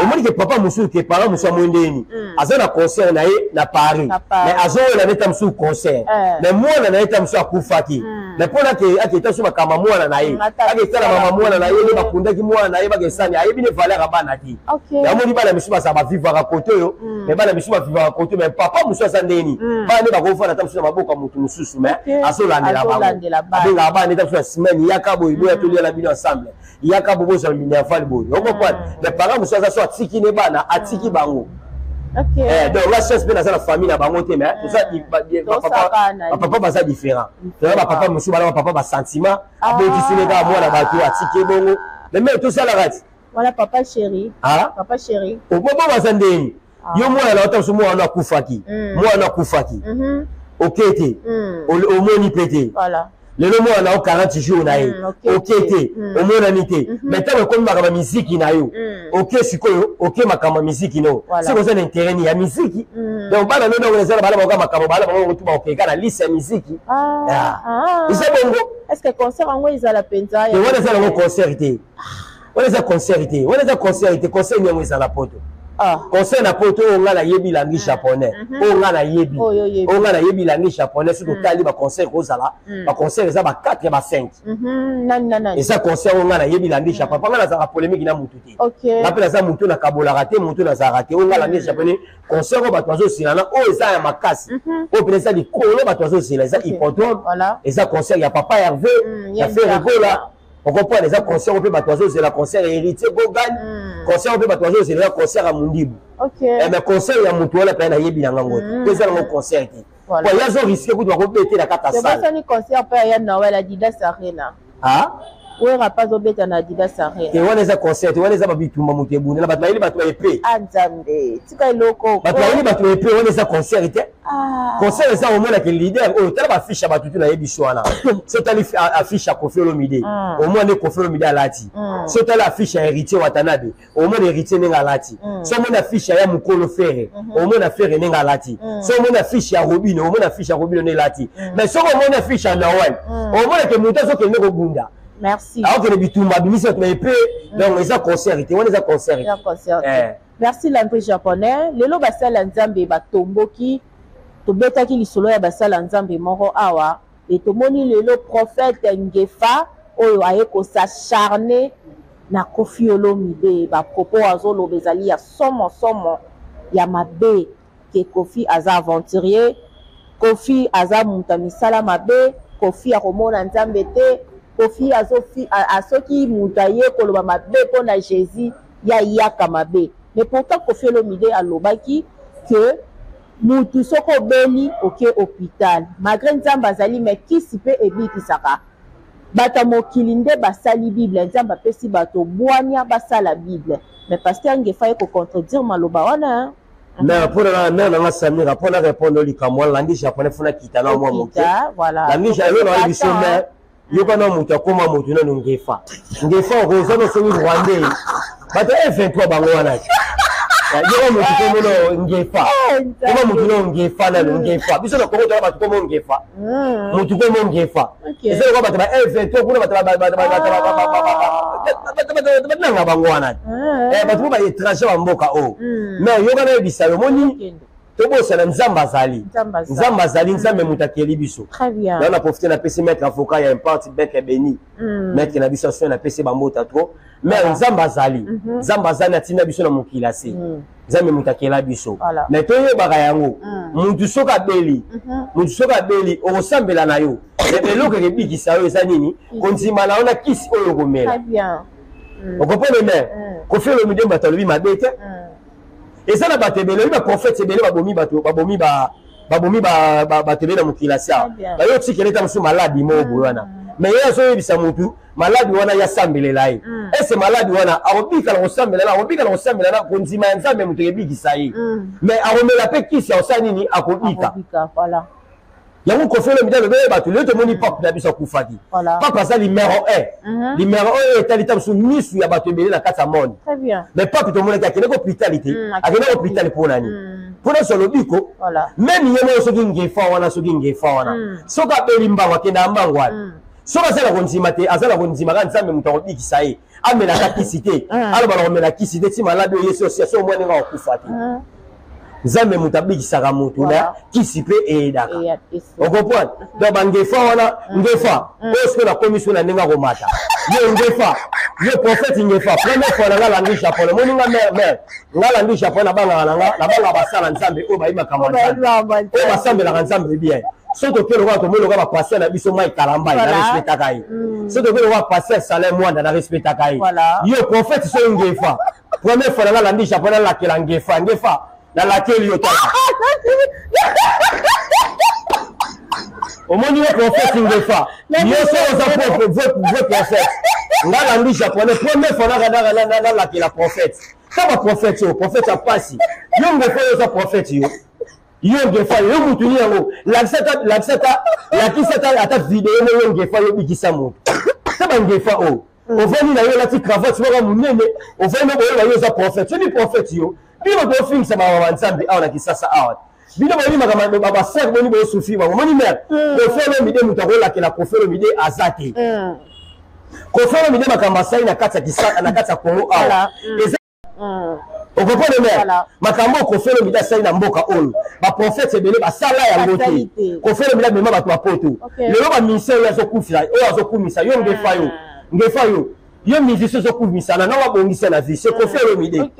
Omoni ke papa mosusu, ke parent mosusu amoi ndeni aza na concert na ye na Paris, mais azowela nde ta mosusu concert, mais mwana na ye ta mosusu akufaki. Mais mpona aketa mosusu makambo ya mwana na ye, aketala mama mwana na ye nde bakundaki mwana na ye, bakesani, ayebi ne valeur ya bana te. Yamoni bana misusu bazala bavivaka kote oyo, mais bana misusu bavivaka kote, mais papa mosusu aza ndeni, bana nde bakofanda ta mosusu na maboko ya motu mosusu, mais azolandela bango, abengaka bana nde ta mosusu na semaine: "Yaka boye, boya tolia na bino ensemble, yaka bo bozwa minerval boye." Okomprendre? Mais parent mosusu aza so atiki ne bana, atiki bango. Donc la chance mpe naza na famille na bango te, mais bapapa baza différent. Toza bapapa mosusu bana bapapa basentiment, abotisi ne kaka mwana bato, atiki bongo. Mais mais tosalaka ti. Voilà, papa chéri. Papa chéri. Obobo baza ndeni yo mwana na ota mosusu, mwana akufaki, mwana akufaki, oke te, omoni mpe te. Lelo mwana na yo 40 jours na ye, oke te, omonani te. Mais ntango ekomi makambo ya miziki na yo, oke sikoyo, oke makambo ya miziki no, soki oza na intérêt ni ya miziki. Donc bana no ndongo eza na bana bakoka makambo, bana bango kotu bakokeka na liste ya miziki, eza bongo. Est ce que concert yango ezala mpenza? Wana eza nango concert te, wana eza concert te, wana eza concert te. Concert nyango eza na Poto? Concert na Poto oyo ngai nayebi, langue japonais oyo ngai nayebi, oyo ngai nayebi langue japonais, soki otali baconcert kozala, baconcert eza ba 4 ya ba 5. Eza concert oyo ngai nayebi langue japonais, mpo ngai nazalaka polémique na mutu te. Nga mpe naza mutu nakabolaka te, mutu nazalaka te. Oyo ngai langue japonais, concert oyo bato bazosela na oyo eza ya makasi, oyo mpena eza likolo, bato bazosela, eza Hippodrome. Eza concert ya papa Hervé, ya Ferre Gola. Okomprendre? Eza concert oyo mpe bato bazozela, concert ya Héritier Gogan, concert oyo mpe bato bazozela, eza concert ya Mundibu. Mais concert ya motu wana mpe nayebi na ngango te, po eza nango concert te, po ye azorisquer kutu bakobetela kaka salle. Concert mpe ya Noël, Adidas Arena. Wera mpe azobeta na Adidas Arena. Te, wana eza concert, wana eza babitumba, moto ebundela, bato bayeli bato baepe. A Nzambe, tika eloko. Bato bayeli bato baepe, wana eza concert te. Concert eza omonaka leader oyo, tala baaffiche ya bato tu nayebi so wana. So otali affiche ya Koffi Olomide, omona nde Koffi Olomide alati. So otali affiche ya Héritier Watanabe, omona Héritier ndenge alati. So omoni affiche ya mokolo Ferre, omona Ferre ndenge alati. So omoni affiche ya Robino, omona affiche ya Robino nde elati. Mais soki omoni affiche ya Noel, omona ke moto azokende kobunda. Merci. Aokende bitumba, abimisi bato baepe. Donc eza concert te, wana eza concert. Te. Merci, Landry Japonais. Lelo basala ya Nzambe batomboki. Tobetaki lisolo ya basala ya Nzambe moko awa e, tomoni lelo prophète Ngefa oyo aye kos'acharner na Koffi Olomide. Bapropos azoloba ezali ya somo somo, ya mabe. Ke Koffi aza aventurier, Koffi aza moto ya misala mabe, Koffi akomona Nzambe te, Koffi azo soki moto aye koloba mabe mpo na Jesus ye ayaka mabe. Mais pourtant Koffi Olomide alobaki que mutu soki obeli oke hopital malgre Nzambe azali mais kisi pe ebikisaka. Bato ya mokili nde basali bible, Nzambe apesi bato bwania basala bible. Mais pasteur Ngefa aye ko contredire maloba wana hein. Mais mpo na mère na nga Samira, mpo na répondre likambo wana, landi japonais fo nakita na mwa moke. Landi japonais na biso mais yoka na moto akoma moto nano Ngefa. Ngefa okoza no soki Rwandais. Bato F23 bango wana. Yoka moto komono Ngefa. Koma moto no Ngefa nano Ngefa. Biso na Congo tola bato komo Ngefa. Moto komo Ngefa. Eza lokola bato ba F23 kuna bato bananga bango wana. Bato mo ba étranger ba mboka oyo. Mais yoka nayebisa yo moni tobosana Nzambe azali. Nzambe azali, Nzambe moto akeli biso. Na na profiter napesi maître avocat ya imparte maître Beni. Maître na biso asoin napesi bambota trop. Mais Nzambe azali. Nzambe azali atinda biso na mokili ase. Nzambe moto akela biso. Mais toyebaka yango. Mutu soki abeli, mutu soki abeli okosambela na yo. Eloko ekebikisa yo eza nini? Kondima na yo na kisi oyo okomela. Okomprendre mais Koffi Olomide bato alobi mabe te. Eza na bato ebele, oyebi ba prophète ebele babomi bato, babomi ba babomi bato ebele na mokili asia. Bayo tikele ta mosusu maladi moko boye wana. Mais ye azoyebisa mutu maladi wana ya sambelela ye. Ese maladi wana akobika na kosambela na akobika na kosambela na kondima ya Nzambe moto ebikisa ye. Mais akomela pe kisi akosala nini? Akobika. Yango Koffi Olomide alobi oyo bato lelo tomoni pape na biso akufaki. Pape aza numéro 1. Numéro 1 oyo etali ta mosusu misu ya bato ebele na kati ya monde. Mais pape tomonaki akendeki hôpital te. Akendeki hôpital mpo na nini? Mpo na zwa lobiko. Meme ye moko soki Ngefa wana, soki Ngefa wana. Soki abeli mbango akendaka mbango wana. Soki aza na kondima te, aza na kondima kaka Nzambe moto akobikisa ye. Amelaka kisi te. Aloba na komela kisi te ti maladi oyo ye sosi so omoni ndenge akokufa te. Nzambe moto abikisaka moto na kisi mpe eyedaka. Okomprendre? Donc bangefa wana, Ngefa oyo sikoyo nakomi so na ndenge akomata. Yo Ngefa, yo prophète Ngefa, première fois na nga landi japonais, omoni nga mère, mère, nga landi japonais nabangaka na nga, nabangaka basala Nzambe oyo bayebi makambo ya Nzambe, oyo basambelaka Nzambe bien. Soki toke lokola tomoni lokola ba pasteur na biso Mike Kalambay, na respectaka ye. Soki toke lokola pasteur Salin Mwanda, na respectaka ye. Yo prophète so Ngefa, première fois na nga landi japonais nalakela Ngefa, Ngefa nalakeli yo tala. Omoni yo prophète Ngefa, yo so oza vrai prophète. Nga landi japonais première fois nalakela prophète. Ta ba prophète yo, prophète ya pasi. Yo Ngefa yo oza prophète yo. Yo Ngefa yo mutu ni yango, lakisa ata, lakisa ata, lakisa ata ata video mo yo Ngefa yo bikisa moto. Ta ba Ngefa oyo. Ovandi na yo olati cravate moko monene, ovandi na boye yo oza prophète. Soki prophète yo, bino bato ofingisa makambo ya Nzambe awa na Kisasa awa. Bino boyebi makambo ba ba sœur boni boyo souffrir bango. Moni mère, Koffi Olomide moto akolakela Koffi Olomide aza te. Koffi Olomide makambo asali na kati ya Kisasa, na kati ya Congo awa. Eza okomprendre mère, makambo oyo Koffi Olomide asali na mboka oyo, ba prophète ebele basala yango te. Koffi Olomide amema bato ba poto. Lelo ba musicien oyo azokufisa, oyo azokumisa yo Ngefa yo. Ngefa yo. Yo musicien ozokumisa na nanga abongisa na vie, c'est Koffi Olomide.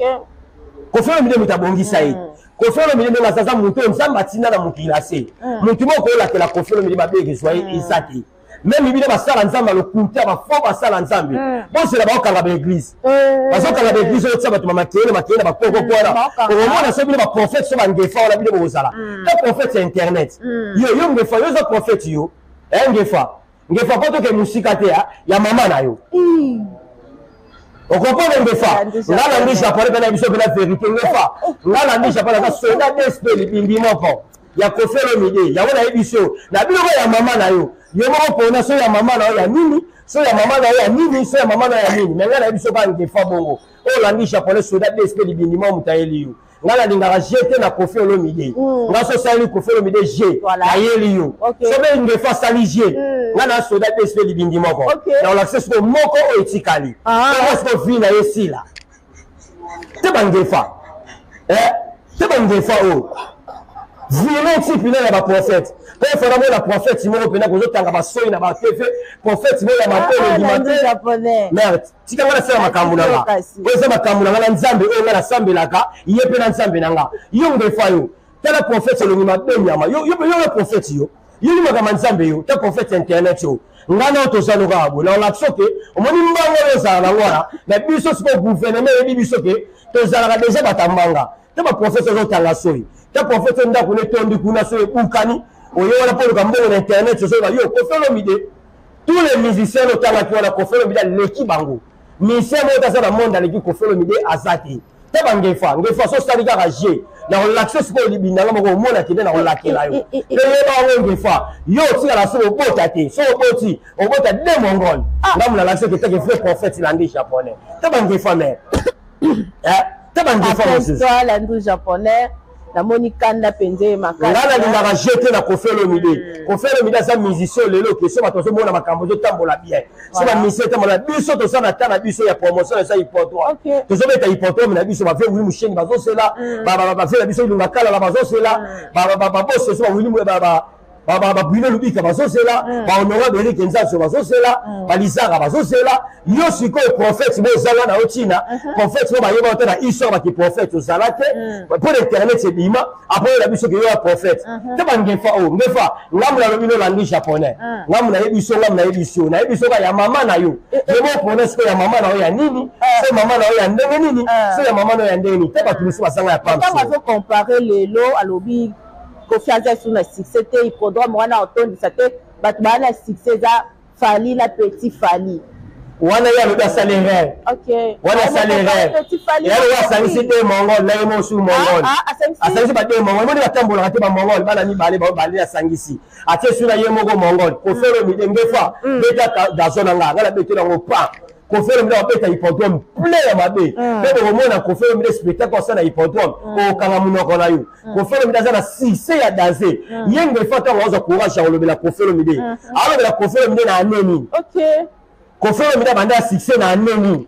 Koffi Olomide moto abongisa ye. Koffi Olomide ndenge aza moto oyo Nzambe atinda na mokili ase. Moto moko olakela Koffi Olomide mabe ekozwa ye eza te. Même bino basala Nzambe lokuta, ba faux basala Nzambe. Bosela baokanga ba église. Bazokanga ba église oyo tia bato ba makeyele makeyele ba koko wana. Okomona so bino ba prophète so ba Ngefa wana bino bokozala. Ta prophète ya internet. Yo yo Ngefa yo oza prophète yo. Eh Ngefa. Ngefa po toke musika te ya mama na yo. Okomprendre Ngefa? Nga nandi japonais mpe na biso mpe na vérité Ngefa. Nga nandi japonais aza soldat d'esprit libindi moko. Ya Koffi Olomide, yango nayebi so na biloko ya mama na yo, yo moko pona so ya mama na yo ya nini, so ya mama na yo ya nini, so ya mama na yo ya nini. Mais ngai nayebi so kaka Ngefa bongo. Oyo olandi japonais soldat d'esprit libindi moko moto ayeli yo. Ngai nalingaka je te na Koffi Olomide. Ngai so osali Koffi Olomide je, nayeli yo. So mpe Ngefa asali je, ngai na soldat d'esprit libindi moko. Na olakisa sikoyo moko oyo etikali. Oyo sikoyo vie na ye esila. Te ba Ngefa. Te ba Ngefa oyo. Vilain type na ya ba prophète. Po fana mona prophète moko pena kozotanga ba soyi na ba TV, prophète moko ya makolo ndima te. Merde, tika nga nasala makambo na nga. Oyo eza makambo na nga na Nzambe oyo nga nasambelaka, ye pe na Nzambe na nga. Yo Ngefa yo. Tala prophète elongi mabe nyama. Yo yo yo prophète yo. Yo yo makambo nzambe yo. Ta prophète internet yo. Nga na toza no kaka boye. Na olakisa ke omoni mbanga oyo ozala nango wana. Na biso sikoyo gouvernement eyebi biso ke tozalaka deja bato ya mbanga. Ta ba prophète ozotanga soyi. Ta prophète oyo ndako na etondi kuna soyi ebukani. Oye wana mpo oluka mbongo na internet ozoyeba yo Koffi Olomide. Tous les musiciens otangaki wana Koffi Olomide aleki bango. Musicien moko te aza na monde aleki Koffi Olomide aza te. Te ba ngefa ngefa so osali kaka je na kolakisa sikoyo libinda nga moko omona kende na kolakela yo mpe yeba yango ngefa yo otikala so obota te so oboti obota de mongol ah. Nga mona lakisa ke teke vrai prophète landi japonais te ba ngefa mare eh, te ba ngefa mosusu landu japonais namoni kanda mpenza ye makasi. Nga nalingaka je te na Koffi Olomide. Koffi Olomide aza musicien lelo ke so bato bazomona makambo ezotambola bien so bamusicien etambola biso toza na ta na biso ya promotion eza hippodrome tozobeta hippodrome na biso bave wili musheni bazosela mm. bave na biso ilunga kalala bazosela mm. babose so bawili babwino lubika bazozela mm. bahonorable erik nzanso bazozela balizaka bazozela yo sikoyo prophète bo ozala na yo ntina mhm. prophète bo bayeba yo te na histoire baki prophète ozala te mpo na internet ebima apoyela biso ke yo ya prophète mhm. te bangefa oyo oh, ngefa ngambo nalobi no langi japonais mm. ngambo nayebi so ngambo nayebi so nayebi so ka ya mama na yo eh, eh. yo bopona sikoyo ya mama na yo ya nini eh. so mama na yo ya ndenge nini so ya mama na yo ya ndenge nini te bato mosusu bazanga ya pamso azocompare lelo alobi Koffi aza lisusu na succès te hippodrome wana otondisa te bato baa na succès eza Fally na petit Fally wana ye alobi asali erreur wana asali erreur ye alobi asangisi de mongol na ye mosu mongol ah, ah, asangisi ba de mongol moni batambolaka te bamongol bana mibale bale asangisi atie su na ye moko mongol Koffi Olomide ngefa mm. beta gazo na nga nga nabeteli yango pa Koffi Olomide akobeta hippodrome plein ya mabe mpe mm. bokomona Koffi Olomide spectacle asala na hippodrome mm. okanga monoko na yo mm. Koffi Olomide aza na succès ya danger ye ngefa ntango azwa courage ya kolobela Koffi Olomide mm-hmm. alobela Koffi Olomide na année nini Koffi Olomide abanda ya succès na année nini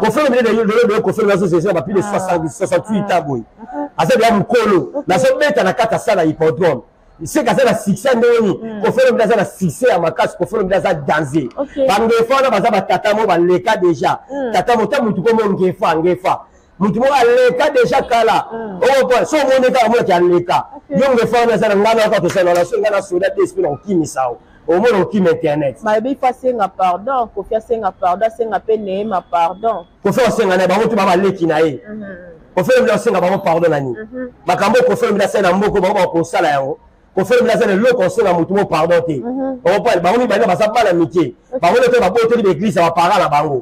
Koffi Olomide lelo lelo Koffi Olomide azozela ba plus de 68 ans boye mm-hmm. aza deya mokolo nazobeta na kati ya sala hippodrome seke aza na succès ndenge nini mm. Koffi Olomide aza na succès ya makasi Koffi Olomide aza danger bangefa wana baza batata mo baleka déjà mm. tata mo ta motu komo ngefa ngefa motu moko aleka déjà kala mm. okopoa so omoni kaka omonaki aleka yo ngefa wana aza na ngai naka tosala wana so ngai na soda te espe na kokimisa o omona okima internet balobi fo asenga pardon Koffi asenga pardon asenga mpe Neema pardon Koffi asenga na ye bango to ba baleki na ye mm-hmm. Koffi Olomide asenga bango pardon na nini mhm. makambo Koffi Olomide asali na mboka bango bakosala yango Koffi Olomide aza na eloko asenga motu mo pardon te mhm. okompane bango mibale baza bana mike bango nde to baboteli baeglise ya bapara na bango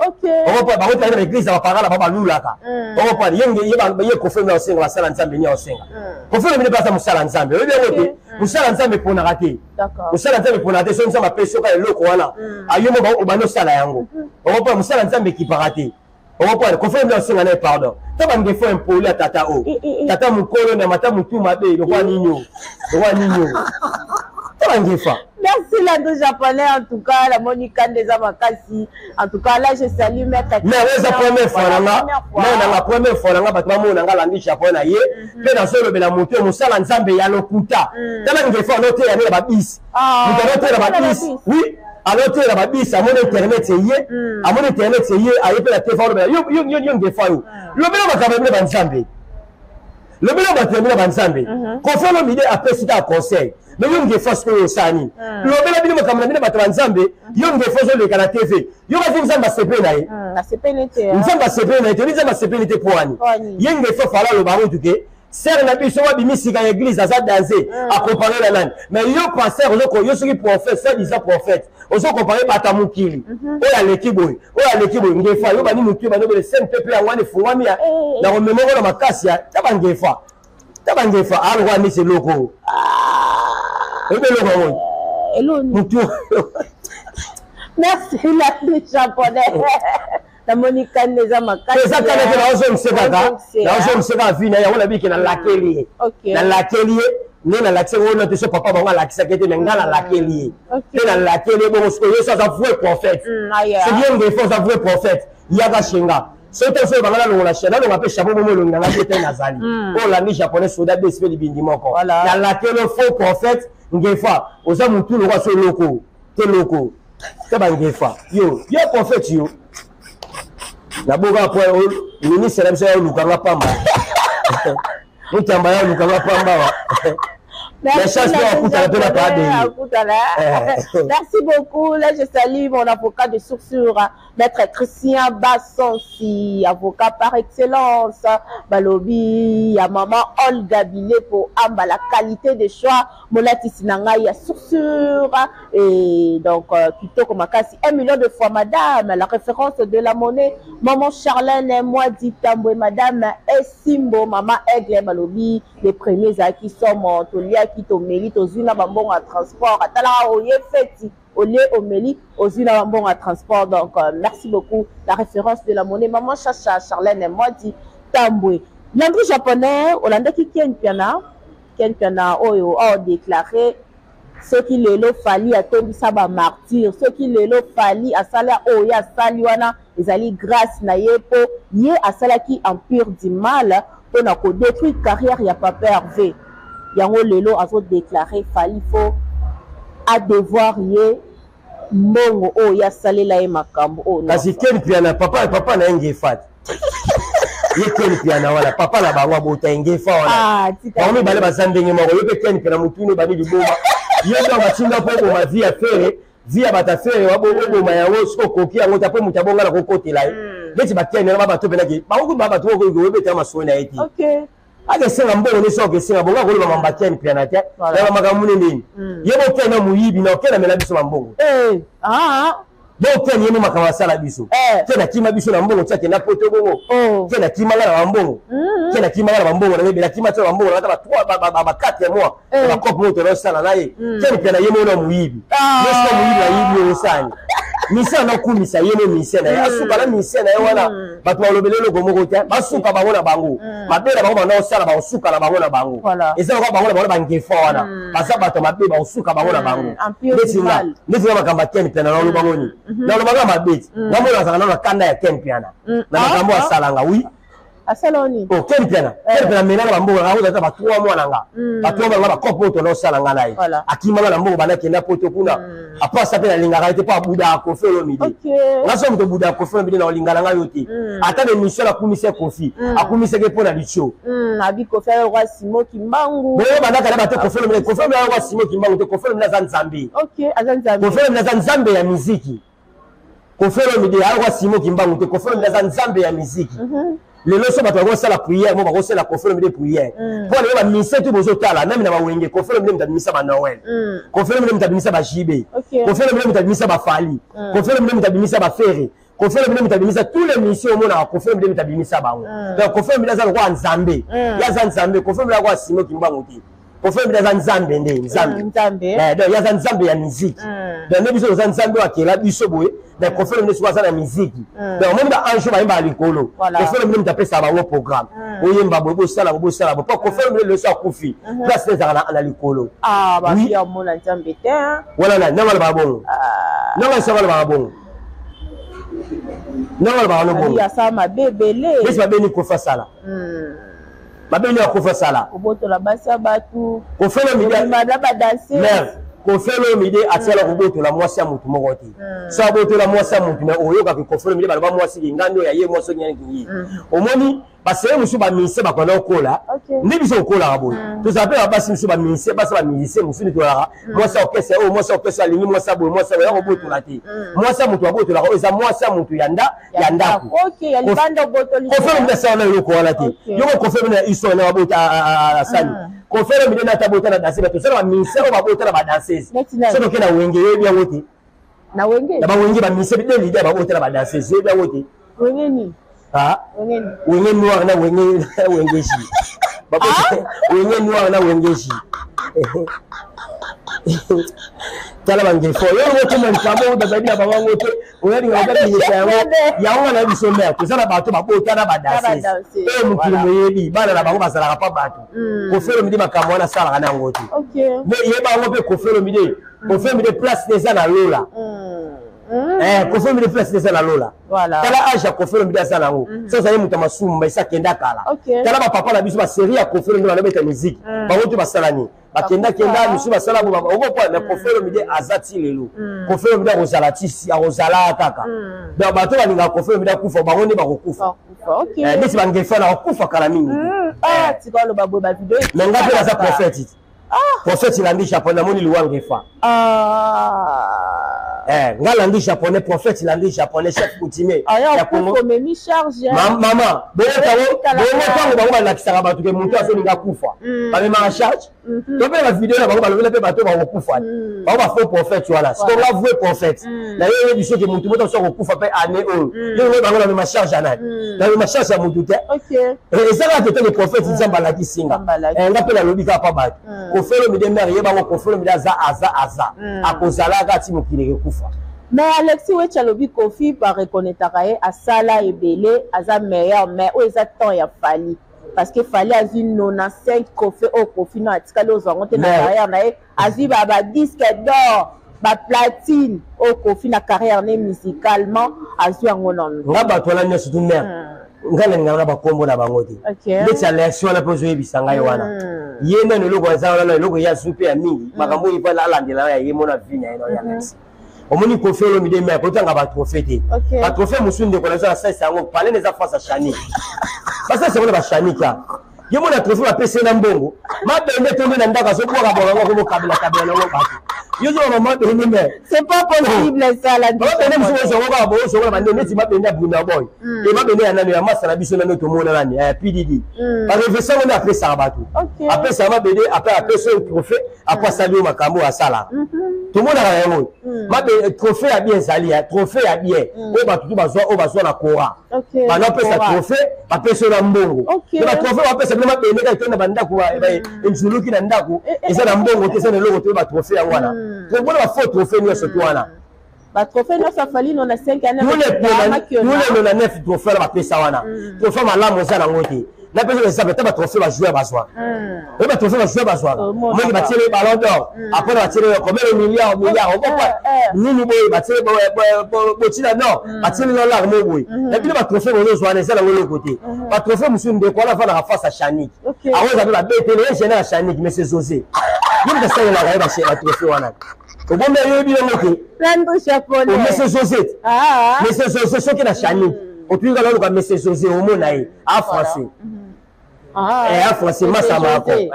okompane bango tali na baeglise ya bapara na bango balulaka mhm. okompane ye Koffi Olomide asenga basala nzambe nini asenga Koffi Olomide mpe aza mosala nzambe oyebi yango te mosala nzambe eponaka te mosala nzambe eponaka te so nzambe apesi yoka eloko wana ayo mo obandi osala yango okompane mosala nzambe ekipaka te okompane Koffi Olomide asenga na ye pardon to bandefo impoli ya tata o eh, eh, eh. Tata mokolo na mata motu mabe lokwa nini lokwa nini to bangefa. Merci Lando japonais en tout cas la Monica eza makasi en tout cas là je salue maître. Mais eza première fois nanga mais nanga première fois nanga bato bamona nga landi japonais na ye mpe nazolobela motu oyo mosala nzambe ya lokuta mm. Tala ngefa anoteya nde na babisi ah, moto anoteya na babisi oui alotela babisi amoni internet eye mm. Amoni internet eye aye mpe na tefa olobela yo ngefa yo mm. Lobela makambo ya bino banzambe lobela bato ya bino banzambe mhm. Koffi Olomide apesi kaka conseil mais yo ngefa sikoyo osala nini mm. Lobela bino makambo na bino bato ya nzambe yo ngefa ozoleka na tv yo kasi nzambe asepeli na ye nzambe asepeli na ye toyebi nzambe asepeli te po wani ye ngefa fala aloba yango tuke sere na biso wabimi sika ya église aza danse mm. Akompare na nani mais yo pasteur ozoko yo soki prophète soit disant prophète ozokompare bato ya mokili mhm. Oyo aleki boye oyo aleki boye ngefa yo bani motu bani obele cnpp yango wana efungwami ya eh. Na komema ngo na makasi ya ta bangefa ta bangefa alokwa neti eloko oyebi eloko yango eh, motu. Merci la japonais namoni kanda eza makasi eza kanda te naozongise kaka naozongise kaka vi na ye yango nabiki nalakeli ye nalakeli ye nde nalakisi yango wana te so papa bango alakisaki te me nga nalakeli ye mpe nalakeli ye bongo sikoyo yesu aza vrai prophète mm, soki ye ngefo aza vrai prophète yaka shenga soki te soki banga nalongola nalonga mpe chapeau bomo elongi nanga te te nazali mm. Oyo olandi japonais soda besi mpe libindi moko nalakeli faux prophète ngefa oza motu lokwa so eloko te loko te bangefa yo yo prophète yo naboka po ministre na biso ya olukanga pamba. Mutamba ya olukanga pamba wa. La chance Merci beaucoup. Là, je salue mon avocat de source, Maître Christian Bassonsi, avocat par excellence. Balobi, ya maman Olga Bilepo, Amba, la qualité de choix. Molatisi na ngai ya source. Et donc, kitoko makasi, 1 million de fois, madame, la référence de la monnaie. Maman Charlène, moi, dit Tambwe, madame Esimbo, maman Aigle, balobi, les premiers ezalaki somo, toliaki, tomeli, tozwi na bambongo ya transport. Atalaka oye feti, olie, omeli, ozwi na bambongo ya transport. Donc merci beaucoup, la référence de la monnaie, maman Chacha Charlène, moi dit Tambwe. Landry Japonais, olandaki Ken Piana? Ken Piana oyo odéclaré soki lelo Fally atondisa bamartyrs, soki lelo Fally asala oyo ye asali wana, ezali grâce na ye, mpo ye asalaki empire du mal mpona kodétruire carrière ya papa Hervé. Yango lelo azodéclare Fally faut adevoir ye mbongo oyo ye asalela ye makambo oyo. Kasi Ken Piana, papa na ye Ngefa te. Ye Ken Piana wana, papa na bango abota Ngefa wana. Ah, tika. Bango mibale baza ndenge moko. Yo mpe Ken Piana, motuni ebandi liboma. Ye ntango batinda mpo oboma vie ya Ferre, vie ya bato ya Ferre, oboma yango. Soki okoki yango ta mpo moto abonga na kokotela ye neti bakene na babato mpenaki bango kutu babato moko oyebetela masolo na ye te. Akesenga mbongo nyonso, akesenga bongo, akoloba mamba Ken Piana te. Yaba makambo nini? Ye bokene na moyibi na okene amela biso bambongo. Bokene ye mo makambo asala biso. Ken akima biso na mbongo ti akenda Poto bongo. Ken akimanga na bambongo, Ken akimanga na bambongo na ebele, akima ti na bambongo na kata ba 3 ba 4 mois na bacope moko tozosala na ye. Ken Piana ye mo na moyibi ye, sika moyibi ayibi oyo osani misien nakumisa ye mo misien na ye, asuka na misien na ye wana. Bato balobela eloko moko te, basuka bango na bango mabe na bango banda kosala, bakosuka na bango na bango. Eza lokola bango na bango na bangefa wana, baza bato mabe, bakosuka bango na bango. Neti nga makambo ya Ken Piana, naloba ngoni, nalobaka mabe ti ngamona azalaka nano na kanda ya Ken Piana na makambo asalanga, oui. Asala nini? Oh, Ken Piana, Ken Piana melanga bambongo na nga, ata ba 3 mois na nga, ba 3 mois na nga, bacope oyo tozosala nga na ye. Akimanga na mbongo banda kenda Poto kuna. Apasa mpe nalingaka ye te mpo abudaka Koffi Olomide. Nga so moto obudaka Koffi Olomide na olinga na nga yo te. Ata na émission nakumisa Koffi, akumisaki mpo na litio. Abi Koffi ayo roi Simo Kimbangu. Boyo bandaka na bato Koffi Olomide, Koffi Olomide ayo roi Simo Kimbangu te. Koffi Olomide aza Nzambe. Ok, aza Nzambe. Koffi Olomide aza Nzambe ya miziki. Koffi Olomide ayo roi Simo Kimbangu te. Koffi Olomide aza Nzambe ya miziki. Lelo so bato bakosala prière mo, bakosala Koffi Olomide prière mpo lelo bamise tu bozotala meme na bawenge. Koffi Olomide moto abimisa banoel, Koffi Olomide moto abimisa bajibe, Koffi Olomide moto abimisa bafally, Koffi Olomide moto abimisa baFerre, Koffi Olomide moto abimisa tous les missions omonaka. Koffi Olomide moto abimisa bango. Donc Koffi Olomide aza lokola Nzambe, ye aza Nzambe. Koffi Olomide akoka Simo Kimbangu te. Koffi Olomide aza Nzambe nde Nzambe. Nzambe. Donc ye aza Nzambe ya miziki. Donc nde biso toza Nzambe oyo akela biso boye, mais Koffi Olomide soki aza na miziki, donc omoni baange bayembaka likolo, Koffi Olomide moto apesaka bango programme: boyemba boye, bosala boye, bosala boye. Mpo Koffi Olomide lelo so akufi, place nde ezalaka na likolo. Omona Nzambe te. Wana nanga alobaka bongo, nanga esaka alobaka bongo, nanga alobaka no bongo. Asala mabe ebele. Neti mabe ni Koffi asala? Mabe ni Akoffi asala? Kobotola basi ya bato. Koffi Olomide na badanse. Mare, Koffi Olomide atiala kobotola mwasi ya motu moko te. So abotola mwasi ya motu, me oyokaka Koffi Olomide baloba mwasi kingandi oyo ya ye, mwasi oyo ye. Omoni baseye mosusu, bamusicien bakona okola nde biso okolaka boye. Tozala mpe babasi mosusu, bamusicien, basi bamusicien mosusu nde tolaka mwasi ya orchestre oyo, mwasi ya orchestre alingi mwasi ya boye, mwasi ya boye. Ya kobotola te. Mwasi ya motu abotolaka oyo eza mwasi ya motu ya nda ya ndako. Koffi Olomide asala na eloko wana te. Yoko Koffi Olomide na histoire na babota asali. Koffi Olomide na ata bota na danse, bato osala bamusicien oyo babota na badanseuse. Soki oke na Wenge, yoyebi yango te. Na Wenge? Na bawenge, bamusicien de leader babota na badanseuse, yoyebi yango te. Wenge nini? Wenge noir na Wenge, Wenge J, Wenge noir na Wenge J. Tala bangefo yo okoma likambo oyo bazali na bango yango te, oyalinga babimisa yango. Yango wana biso mare toza na bato babota na badanseuse oyo mokili moyebi, bana na bango bazalaka pa bato. Koffi Olomide makambo wana asalaka na yango te. Me yeba yango mpe, Koffi Olomide, Koffi Olomide place eza na lola. Koffi Olomide place eza na lola. Tala age ya Koffi Olomide aza nango. So azali moto ya masumu, esi akenda kala. Tala bapapa na biso, basérie ya Koffi Olomide banabeta musique, bango te basala nini? Bakendakenda, misu basala okopoa. Mais Koffi Olomide aza ti lelo. Koffi Olomide akozala ti, akozala kaka. Donc bato balingaka Koffi Olomide akufa, bango nde bakokufa. Neti bangefa na kokufa kala mingi. Mais nga mpe naza prophète, prophète Landry Japonais. Namoni liwa ngefa. Nga Landry Japonais, prophète Landry Japonais, chef coutumier ya Congo. Mama, bongo ntango bango balakisaka bato ke moto azolinga kufa, bamemaka charge to mpe bavideo na bango, balobela mpe bato bakokufa, bango bafaux prophète wana. Siko nga vrai prophète na ye, oyebi soki motu moto aso akokufa mpe année oyo, yo bango namema charge ya nani? Namema charge ya motu te. Eza kaka tete prophète, Nzambe alakisi nga. Nga mpe nalobi kaka pa bato, Koffi Olomide mare ye bango, Koffi Olomide aza, aza, aza, akozalaka ti mokili ekekufa. Mais Alexis Wetchi alobi Koffi bareconnaîtraka ye, asala ebele, aza meilleur, mais oyo eza temps ya Fally, parce que Fally azwi 95 trophée oyo Koffi no atikali ozwa yango te na carrière na ye. Azwi badisque d'or, baplatine, oyo Koffi na carrière ne musicalement azwi yango nano. Nga bato wana nyonso tu, mare, ngai nalingaka na bakombo na bango te. Neti Alexi wana mpe ozoyebisa ngai wana, ye nano eloko aza wana na eloko ye azwi mpe ya mingi, makambo oyo mpe alandela ya ye mona vi na ye na ya Alexi. Omoni Koffi Olomide, mais kotanga batrophée te. Batrophée mosusu, ndeko na biso asalisa yango palene, eza face ya Chani, basalisa yango na bachanika. Ye mona trophée bapesi ye na mbongo, mabende etondi na ndako, azobwaka bwaka yango, akomokabela kabela nango bato. Yo ozobama mabende, mais C'est pas possible ça la. Mabende mosusu ozongo kaka boozongo na bandenge, neti mabende ya Buna Boy e, mabende ya nano ya masa na biso nano tomona nani ya PDD, barefesa ngo nde apesaka bato. Apesaka mabende, apres apesi oyo trophée, apres asali oyo makambo oyo asalaka, tomonaka yango. Mabe trophée ya bien ezali ya trophée ya bien oyo bato tu bazwa, oyo bazwa na kora, bana bapesa trophée, bapesi oyo na mbongo. Me batrophée bapesa bino, mabende kaka etonda bandako, enzuluki na ndako, eza na mbongo te, eza na eloko te. Oyo batrophée yango wana, tomona bafaux trophée nyonso to wana. Batrophée nyonso afali no na 5 années. Tous les 99 trophée wana bapesa wana, trophée malamu eza nango te. Napesa exemple, ata batrophée bajoueur bazwaka, oyo batrophée bajoueur bazwaka, moki batiele Ballon d'Or, après batiele combien de milliard, milliard okopa nini boye, batiele botina nord, batiele dollar mo boye na bino. Batrophée bozozwa wana eza nango eloko te. Batrophée mosusu, ndeko wana afandaka face ya Chanik, akoza mpe babetele ye gene ya Chanik. Mais c'est José ye moto asalelaka ye batrophée wana. Obomi, ayebi yango te. Monsieur José, monsieur José, soki na Chanik otuni kaka, oluka monsieur José, omona ye a français, a français masa mako ye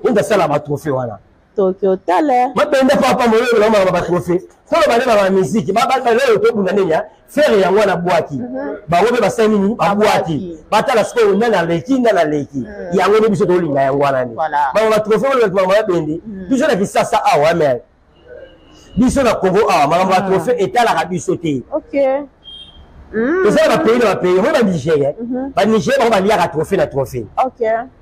moto asala batrophée wana. Tokyo tala. Mabende papa moyoyo naomaka batrophée, toloba nde bamiziki balelo tobunda nini Ferre yango wana bwaki bango mpe basali nini, babwaki. Batala sikoyo nani aleki, nani aleki. Yango nde biso tolinga yango wana nde bango batrophée oyo makambo mabende. Biso na Kisasa awa, mais biso na Congo awa, makambo ya trophée etalaka biso te. Toza na bapays, na bapays omoni Banigéria, Banigéria bango baliaka trophée na trophée.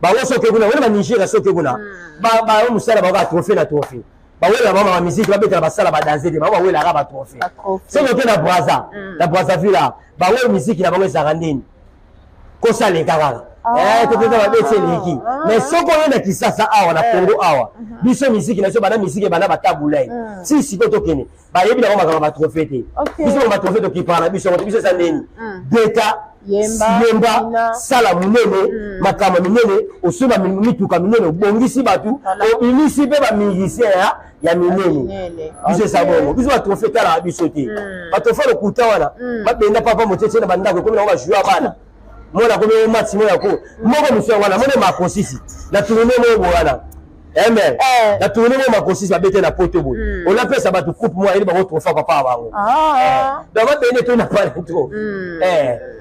Bango soki kuna omoni Banigéria, soki kuna bango mosala bango kaka trophée na trophée. Bawelaka bango bamiziki, babetela, basala badanse te, bango bawelaka batrophée. Soki oke na Braza, na Brazzaville, bango miziki na bango ezalaka ndeni kosaleka kaka topeza babeti eleki. Mais soki oye na Kisasa awa, na Congo awa, biso miziki na biso bana miziki ebanda batabulai ti sikoyo tokende, bayebi nango makambo batrophée te. Biso batrophée tokipaka na biso yango te. Biso eza ndeni beta, yemba, sala monene, makambo minene, osomba mituka minene, obongisi bato, obimisi mpe bamusicien ya minene. Biso eza bongo. Biso batrophée etalaka biso te. Batrophée lokuta wana, babenda papa motietie na bandako, ekomi nango bajouer ya bana. Mwana komi omati, mwana ko moko mosu yango wana mone makosisi na tourne moko boye wana eme na tourne moko makosisi babete na poto boye, olapesa bato coupe moko, ayeli bango trophée papa ya bango. Donc babende to na pale trop,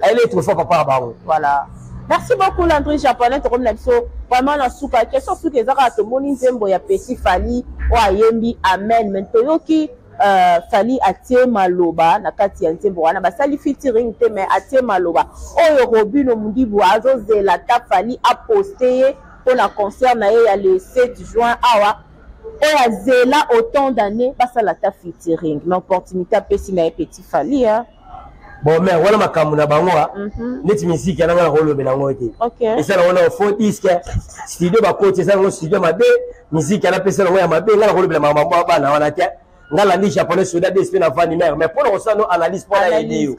ayeli trophée papa ya bango. Voilà, merci beaucoup Landry Japonais. Tokomi na biso vraiment na suka. Question suka eza kaka, tomoni nzembo ya Petit Fally oyo ayembi Amen, mais toyoki Fally atie maloba na kati ya nzembo wana, basali featuring te, mais atie maloba oyo Robino Mundibu azozela ta Fally aposte ye mpona concert na ye ya le 7 juin awa, oyo azela autant d'années basala ta featuring, mais opportunité apesi na ye Petit Fally, hein? Bon, mais wana makambo na bango neti misiki yananga na kolobela yango te. Eza nango na faux disque, studio bakoti, eza nango studio mabe, misiki yana apesa nango ya mabe. Nga na kolobela makambo ya bana wana te. Nga landi japonais soda dsp na vandi mare, mais mpona kosala no analyse mpo na yede yo,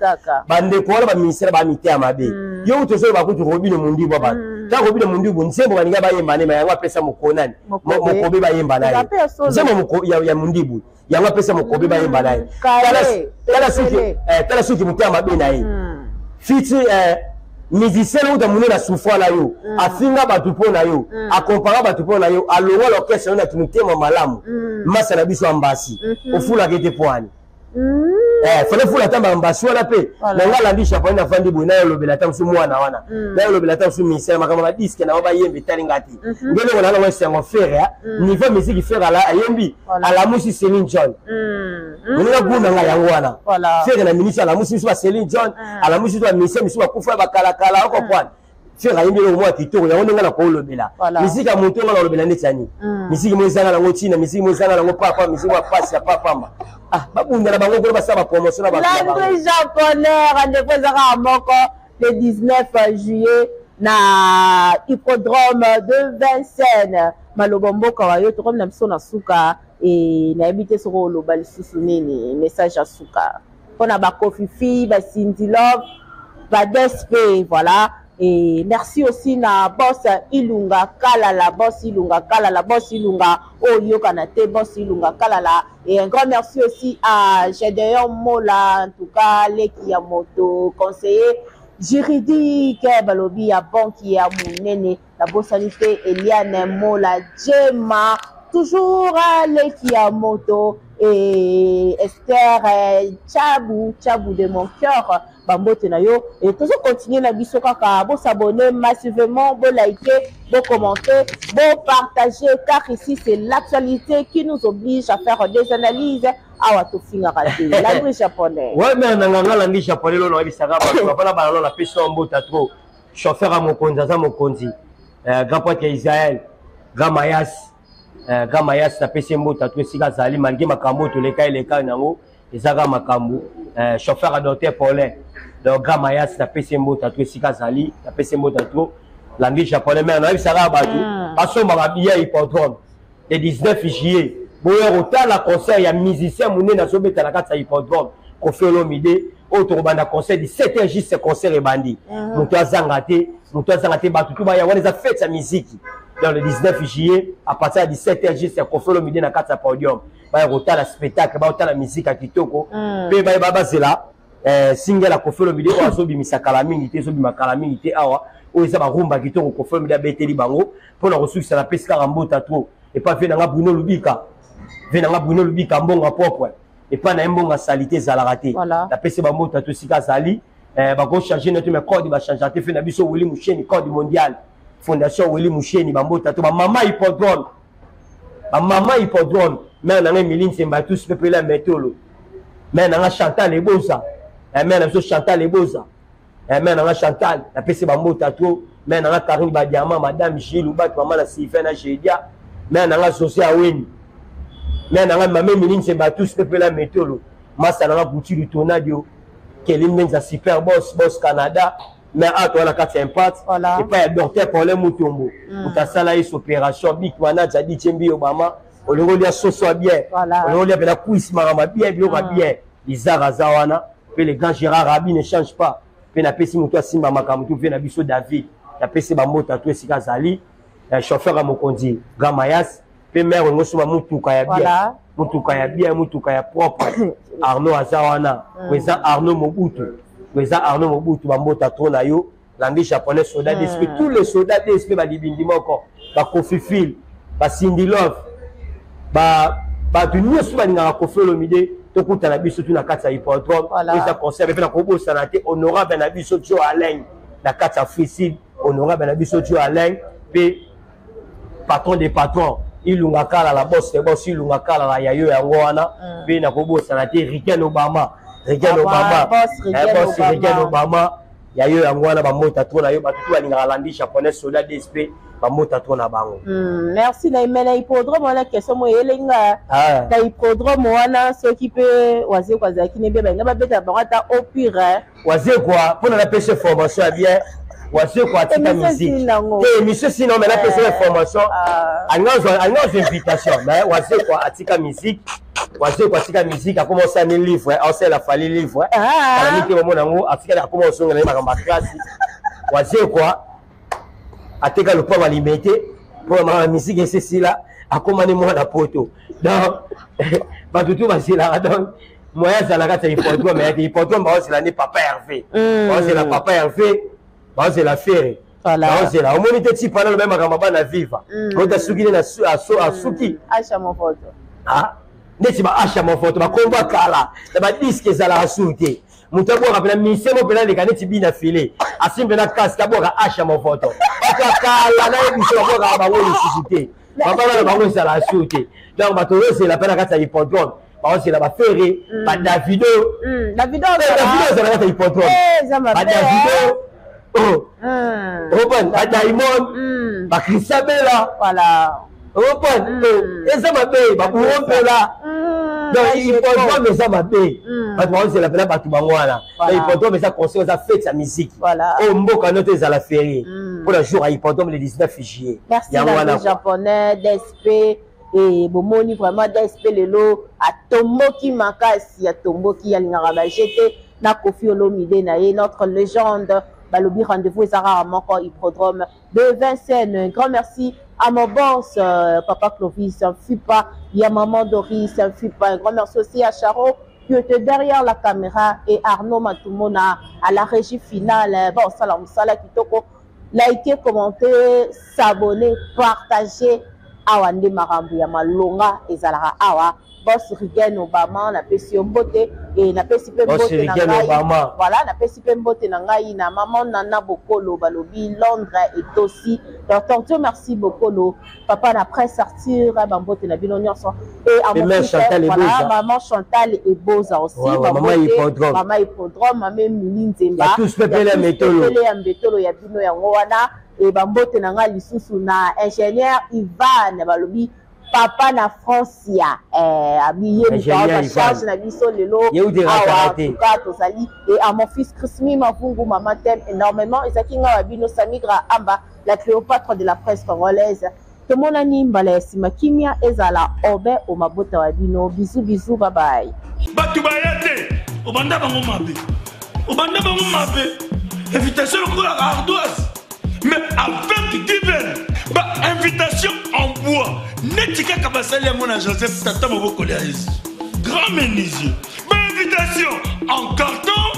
bandeko wana baministère bamite ya mabe. Yo kutu ozoloba kutu Robino Mundibu, bato kaka Robino Mundibu, nzembo balinga bayemba ne, ma yango apesa mokonani Mokobe bayemba na ye nzembo ya Mundibu, yango apesa Mokobe bayemba na ye. Tala soki motema mabe na ye fiti musicien outa monene asufra na yo, afinga bato mpo na yo, akompara bato mpo na yo, alongwa l'orchestre yo na motema malamu. Masa na biso ambasi ofulaka ete poani fale fula ata bambasi wana mpe na nga alandi japonais nafandi boye, nayolobela ata mosu mwana wana, nayolobela ata mosu ministère makambo badiske na bayemba etali nga te. Ngeloko na nango esengo Ferre niveau musique, Ferre ayembi, alamusi Céline John, moninga guna nga yango wana. Ferre na ministre alamusi biso ba Céline John, alamusi biso baministère misu bakufa bakalakala, okocomprendre. Ferre ayembi eloko mwa kitoko, yango ndenge na kolobela misiki ya moto nga nalobela ndeti yani misiki mo ezanga nango ntina, misiki mo ezanga nango papa, misiki mwa pasi ya papamba. Ah, babunda na bango kuna, basala bapromotion na bato. Landry Japonais, rendez-vous ezaka moko le 19 juillet na hippodrome de Vincennes. Maloba mboka wa yo, tokomi na biso na suka e nayebi te soki oloba lisusu nini, message ya suka mpona bakofifi, bacindy love, badesp, voilà. Et merci aussi na boss Ilunga Kalala, boss Ilunga Kalala, boss Ilunga oyokana te, boss Ilunga Kalala. Et un grand merci aussi à Gédéon Mola, en tout cas leki ya moto, conseiller juridique balobi ya banque ya monene. Nabosani te Eliane Mola Jema, toujours leki ya moto, et Esther Chabu Chabu de mon cœur, bambote na yo. Et tozo continuer na biso kaka, bosabonner massivement, boliker, bocommenter, bopartager, car ici c'est l'actualité qui nous oblige à faire des analyses. Awa tofingaka te. Landry Japonais. Ouais, mais na nganga Landry Japonais lono ayebisaka bato bapana balalo, napesi yo mbota trop. Chauffeur ya mokonzi aza mokonzi, grand prêtre ya Israel, grand Mayas, grand Mayas, napesi ye mbota to esika azali, malgré makambo oyo toleka eleka nango, eza kaka makambo. Chauffeur ya docteur Paulin, donc grand Mayas, napesi ye mbota to esika azali, napesi ye mbota to Landry Japonais. Mais nayebisaka bato basomba babillet hippodrome le 19 juillet, boya kotala concert ya musicien monene azobeta na kati ya hippodrome, Koffi Olomide. Oyo tokobanda concert 17 heures juste, concert ebandi, moto azanga te, moto azanga te, bato tu baya wana, eza fête ya miziki. Donc le 19 juillet à partir ya 17 heures juste, ya Koffi Olomide na kati ya podium, baya kotala spectacle, baya kotala musique ya kitoko mpe bayeba bazela single ya Koffi Olomide oyo azobimisa kala mingi te, ezobima kala mingi te awa, oyo eza barumba kitoko Koffi Olomide abeteli bango. Mpona kosukisa, napesi kaka mbota trop epa ve nanga Bruno Lubika, ve nanga Bruno Lubika, mbongo propre epa na ye, mbongo asali te, ezalaka te. Napesi bambota to esika azali, bakochange na te, mais code bachange te. Fe na biso Weli Musheni, code mondial, fondation Weli Musheni, bambota to bamama hippodrome, bamama hippodrome, mare nanga Emili Nzemba tous pepela metolo, mare nanga Chantal Eboza, mare na biso Chantal Eboza, mare nanga Chantal, napesi bambota to mare nanga Karine Badiama, madame Gilles bato, mama na Sylvain na Jedia, mare nanga José Aweni, mare nanga mama Emili Nzemba tous pepela metolo, masa nanga Butilu Tonadio Keli Mbenza, super boss, boss Canada. Mais awa toza na kati ya impact epai ya docteur Paulin Mutombo, moto asala ye opération, big manager Ditie Mbi Obama. Olingi olia soso ya bien, olingi olia mpena cuisse, makambo ya bien, biloko ya bien, Bizarre aza wana. Mpe le grand Gérard Rabi ne change pas, mpe napesi moto asimba makambo tu mpe na biso David, napesi bambota to esika azali, chauffeur ya mokonzi, grand Mayas. Mpe mare olingi osomba mutuka ya bien, mutuka ya bien, mutuka ya propre, Arnaud aza wana, président Arnaud Mobutu, président Arnaud Mobutu, bambota trop na yo. Landry Japonais soldat d'esprit, tous les soldats d'esprit, balibindi moko, bakofifile, bacindy love, bato nyonso balingaka Koffi Olomide, tokutana biso tu na kati ya hippodrome, eza concert. Mpe na kobosana te honorable na biso Jo Alain na kati ya Frisile, honorable na biso Jo Alain, mpe patron de patron Ilunga Kalala, boss de boss Ilunga Kalala, ya yo yango wana. Mpe nakobosana te Riken Obama, Riken Obama, boss Riken Obama, ya yo yango wana, bamota trop na yo. Bato tu balingaka Landry Japonais soldat dsp, bamota trop na bango. Merci na me na hippodrome wana, question mo eyelenga na hippodrome wana, soki mpe Wazekwa azalaki nebe, balinga babetaka bango ata au pire. Wazekwa, mpona napesa formation ya bien, Wazekwa atika musique te, émission sino, mais napesa information, alinga azwa invitation, mais Wazekwa atika musique. Wazekwa atika musique, akoma osala ni livre, aosala Fally livre. Kala mike bamona yango, atikali akoma osongela ye makambo ya classe. Wazekwa ateka lopango alimete mpo na makambo ya musique esesila, akoma ni mwana poto. Donc bato tu bazelaka, donc moyen azala kati ya hippodrome yake. Hippodrome baozela nde papa Hervé, baozela papa Hervé, baozela Ferre, baozela. Omoni te tipa naloba makambo bana viva moto asuki nde asuki neti ba Asha Mofoto, bakombo kala na badiske ezalaka sur te. Moto abwaka mpena mise mo mpena aleka neti bina file, asimbi mpena kaske, abwaka Asha Mofoto. Bato ya kala nayebi so babwakaka bango lisusu te, babala na bango ezalaka sur te. Donc bato ozela mpe na kati ya hippodrome baozela baFerre, baDavido. Davido azala kati ya hippodrome, baDavido, open, baDiamond, baChristian Bella, open, eza mabe, baBouro mpela. Donc hippodrome eza mabe, bato baozela mpena bato bango wana. Hippodrome eza concert, eza fête ya musique oyo mboka no te ezala férié mpona jour ya hippodrome le 19 juillet. Yango wana japonais dsp e bomoni vraiment DSP lelo atomboki makasi, atomboki, alingaka baje te na Kofi Olomide na ye, notre légende. Balobi rendez-vous eza kaka moko, hippodrome de Vincennes. Un grand merci à mon boss, papa Clovis Mfipa, ya maman Doris Mfipa. Un grand merci aussi à Charo qui était derrière la caméra et Arnaud Matumona à la régie finale. Bon, salam sala kitoko. Likez, commentez, s'abonner, partagez. Awa nde makambo ya malonga ezalaka awa. Boss Rigen Obama, napesi yo mbote e napesi mpe mbote na ngai. Voilà, napesi mpe mbote na ngai na mama Nana Bokolo, balobi Londres etosi. Docteur Dieu merci Bokolo, papa na presse Arthur, bambote na bino nyonso. Et à mon fils, voilà, maman Chantal Eboza aussi, mama Hippodrome, mama Hippodrome, mama Emily Nzemba, tous pepele ya metolo, pepele ya mbetolo ya bino yango wana. E bambote na ngai lisusu na ingénieur Ivan, balobi papa na Francia, abi ye moto charge na biso lelo awa tuka tozali. Et à mon fils Chrismi Mavungu, maman t'aime énormément. Ezalaki ngai wa bino Samigra Amba, la Cléopâtre de la presse congolaise. Tomonani mbala ya nsima, kimia ezala obe o mabota wa bino. Bisous bisous, bye bye. Bato baya te, obanda bango mabe, obanda bango mabe, invitation lokola ardoise, mais avec Given ba invitation en bois neti kaka basali yango na Joseph, tata mobokoli ya Yesu, grand menuisier. Ba invitation en carton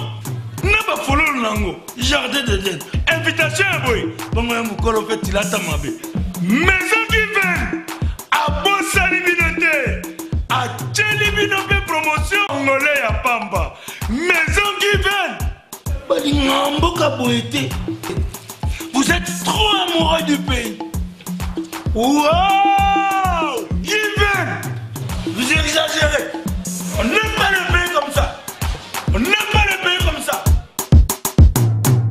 na bafololo nango, jardin d'Eden, invitation ya boye bongo ya mokolo mpe tilata mabe. Maison Given abosani bino te, atieli bino mpe promotion ngole ya pamba. Maison Given balinga mboka boye te. Vous êtes trop amoureux du pays. Wow!